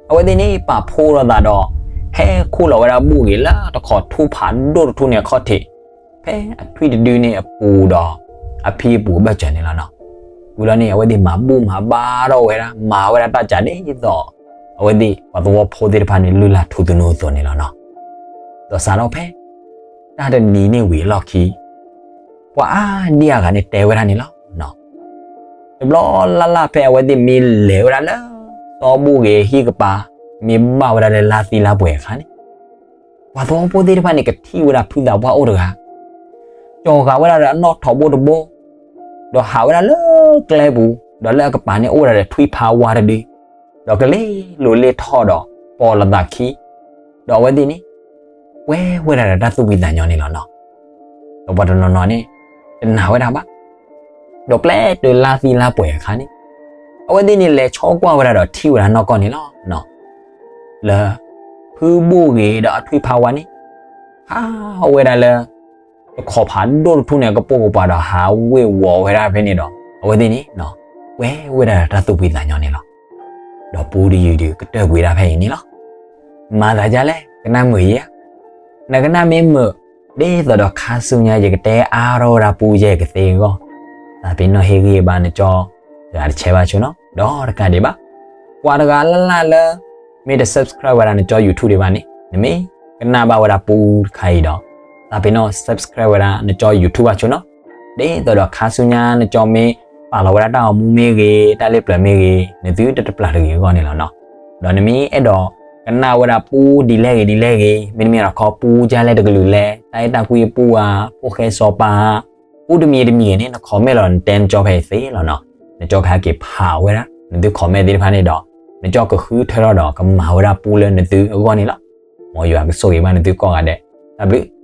အဝဲသ့ၣ်န့ၣ်ပာ်ဖှိၣ်လိာ်သးဒီး ဟဲခိၣ်လီၤဝဲဒၣ်ဘူၣ်ဂ့ၤလၢတခိးထူၣ်ဖးဒိၣ်တထူၣ်န့ၣ်အခီၣ်ထံး ဖဲအထွံၣ်တဒုန့ၣ်အပူၤဒီး အဖံအပူၤအဘၢၣ်စၢၤန့ၣ်လီၤနီၤ. ဝံၤလီၤန့ၣ် အဝဲသ့ၣ်မၤဘူၣ်မၤဘါထီၣ်ဝဲဒၣ် မၤဝဲဒၣ်တၢ်စှၤဒ်သိး အဝဲသ့ၣ်ပှၤသဝီဖိသ့ၣ်တဖၣ်န့ၣ် လုၢ်လၢ်ထူသနူအသိးန့ၣ်လီၤနီၤ. ဒီးစးထီၣ်ဖဲ တၢ်တနံၤန့ၣ်ဝံၤအလီၢ်ခံ ပှၤအါဒံအါဂၤန့ၣ်တဲဝဲဒၣ်န့ၣ်လီၤ. တဘျီလၢ်လၢ်ဖဲအဝဲသ့ၣ်မ့ၢ်လဲၤဝဲဒၣ်လၢ စီၤဘူၣ်ဂ့ၤဟံၣ်ကပၤ မ့ၢ်ဘၣ်ဝဲဒၣ်လၢလါသံလါပှဲၤအခါန့ၣ် ပှၤသဝီဖိသ့ၣ်တဖၣ်န့ၣ် ကထံၣ်ဝဲဒၣ်ဖုသးပှၢ်အိၣ်တဂၤ ကၠီၤဃာ်ဝဲဒၣ်ဒီးအနီၣ်ထိးဘိတဘိ ဒီးဟးဝဲဒၣ်လၢကျဲပူၤ ဒီးလၢအကပၤန့ၣ်အိၣ်ဝဲဒၣ်ဒီးထွံၣ်ဖးဝါတဒု ဒီးကလ့လိာ်လ့ထီၣ်ဒီးပိာ်လိာ်သးခံ ဒီးအဝဲသ့ၣ်န့ၣ် ကွဲဝဲဒၣ်ဒီးတၢ်သူၣ်ဖှံသးညီန့ၣ်လီၤနီၤ. ဒီးပှၤတနီၤနီၤန့ၣ် တနာ်ဝဲဒၣ်ဘၣ်. ဒီးပျဲတုၤလါသံလါပှဲၤအခါန့ၣ် အဝဲသ့ၣ်န့ၣ်လဲၤဆိကွၢ်ဝဲဒၣ်ဒီးထံၣ်ဝဲဒၣ်နီၢ်ကီၢ်န့ၣ်လီၤ. လၢ ဖုဘူၣ်ဂ့ၤဒီးအထွံၣ်ဖးဝါန့ၣ် ဟးဝဲဒၣ်လၢ တခိးဖးဒိၣ်တထူၣ်န့ၣ် အကပိာ်ကပၤဒီးဟးဝ့ၤဝီၤဝဲဒၣ်ဖဲန့ၣ်ဒီး အဝဲသ့ၣ်န့ၣ် ကွဲဝဲဒၣ်ဒီးတၢ်သူၣ်ဖှံသးညီန့ၣ်လီၤ. ဒီးပူတယုၢ်ဒုးကတၢၢ်ကွံာ်ဒၣ်ဖဲအံၤန့ၣ်လီၤ. မၤသးဒ်လဲၣ် ကနၣ်မုာ်ဧါ. နကနၣ်မ့ၢ်မုာ် ဒ်သိးဒီးခါဆူညါ ယကတဲအါထီၣ်ဝဲဒၣ်ပူယဲၢ်ကသ့အဂီၢ် သးပ့ၤနီၣ်ဟ့ၣ်ဂံၢ်ဘါနကၠီ တဂၤတဆဲးဘၣ်ဆိနီၤ ဒီးတကးဒံးဘၣ်. ပှၤတဂၤလၢ်လၢ်လၢ မ့ၢ်တ subscribe ဝဲဒၣ်နကၠီ YouTube ဒံးဘၣ်န့ၣ် နမ့ၢ်ကနၣ်ဘၣ်ဝဲဒၣ်ပူတခါအံၤဒီး သးပ့ၤနီၣ် subscribe ဝဲဒၣ်နကၠီ YouTube ဘၣ်ဆိနီၤ. ဒ်သိးဒီးခါဆူညါနကၠီမ့ၢ်ပာ်လီၤဝဲဒၣ်တၢ်ဂီၤမူမ့ၢ်ဂ့ၤ တၢ်လ့ပျၢၤမ့ၢ်ဂ့ၤ နသုတတပျၢ်တဂ့ၤအဂီၢ်န့ၣ်လီၤနီၤ. ဒီးနမ့ၢ်အဲၣ်ဒိး ကနၣ်ဝဲဒၣ်ပူဒ်လဲၣ်ဂ့ၤဒ်လဲၣ်ဂ့ၤ, မ့တမ့ၢ်ဒီးခီပူကလဲၣ်တကလုာ်လဲၣ်, တၢ်အဲၣ်တၢ်ကွံအပူဧါ, ဖိၣ်ဃဲစီၤပၤဧါ, ပူတမံၤတမံၤဂ့ၤန့ၣ် န comment လီၤ, နတဲနကၠီဖဲအံၤသ့လီၤနီၤ. နကၠီကဟဲက့ၤဖးဝဲဒၣ် နသု comment သ့ၣ်တဖၣ်န့ၣ်ဒီး နကၠီကဃုထၢထီၣ်ဒီးကမၤဝဲဒၣ်ပူလၢနသုအဂီၢ်န့ၣ်လီၤ. မ်ယွၤကဆိၣ်ဂ့ၤဘၣ်နသုကိးဂၤဒဲး, တၢ်ဘျုး.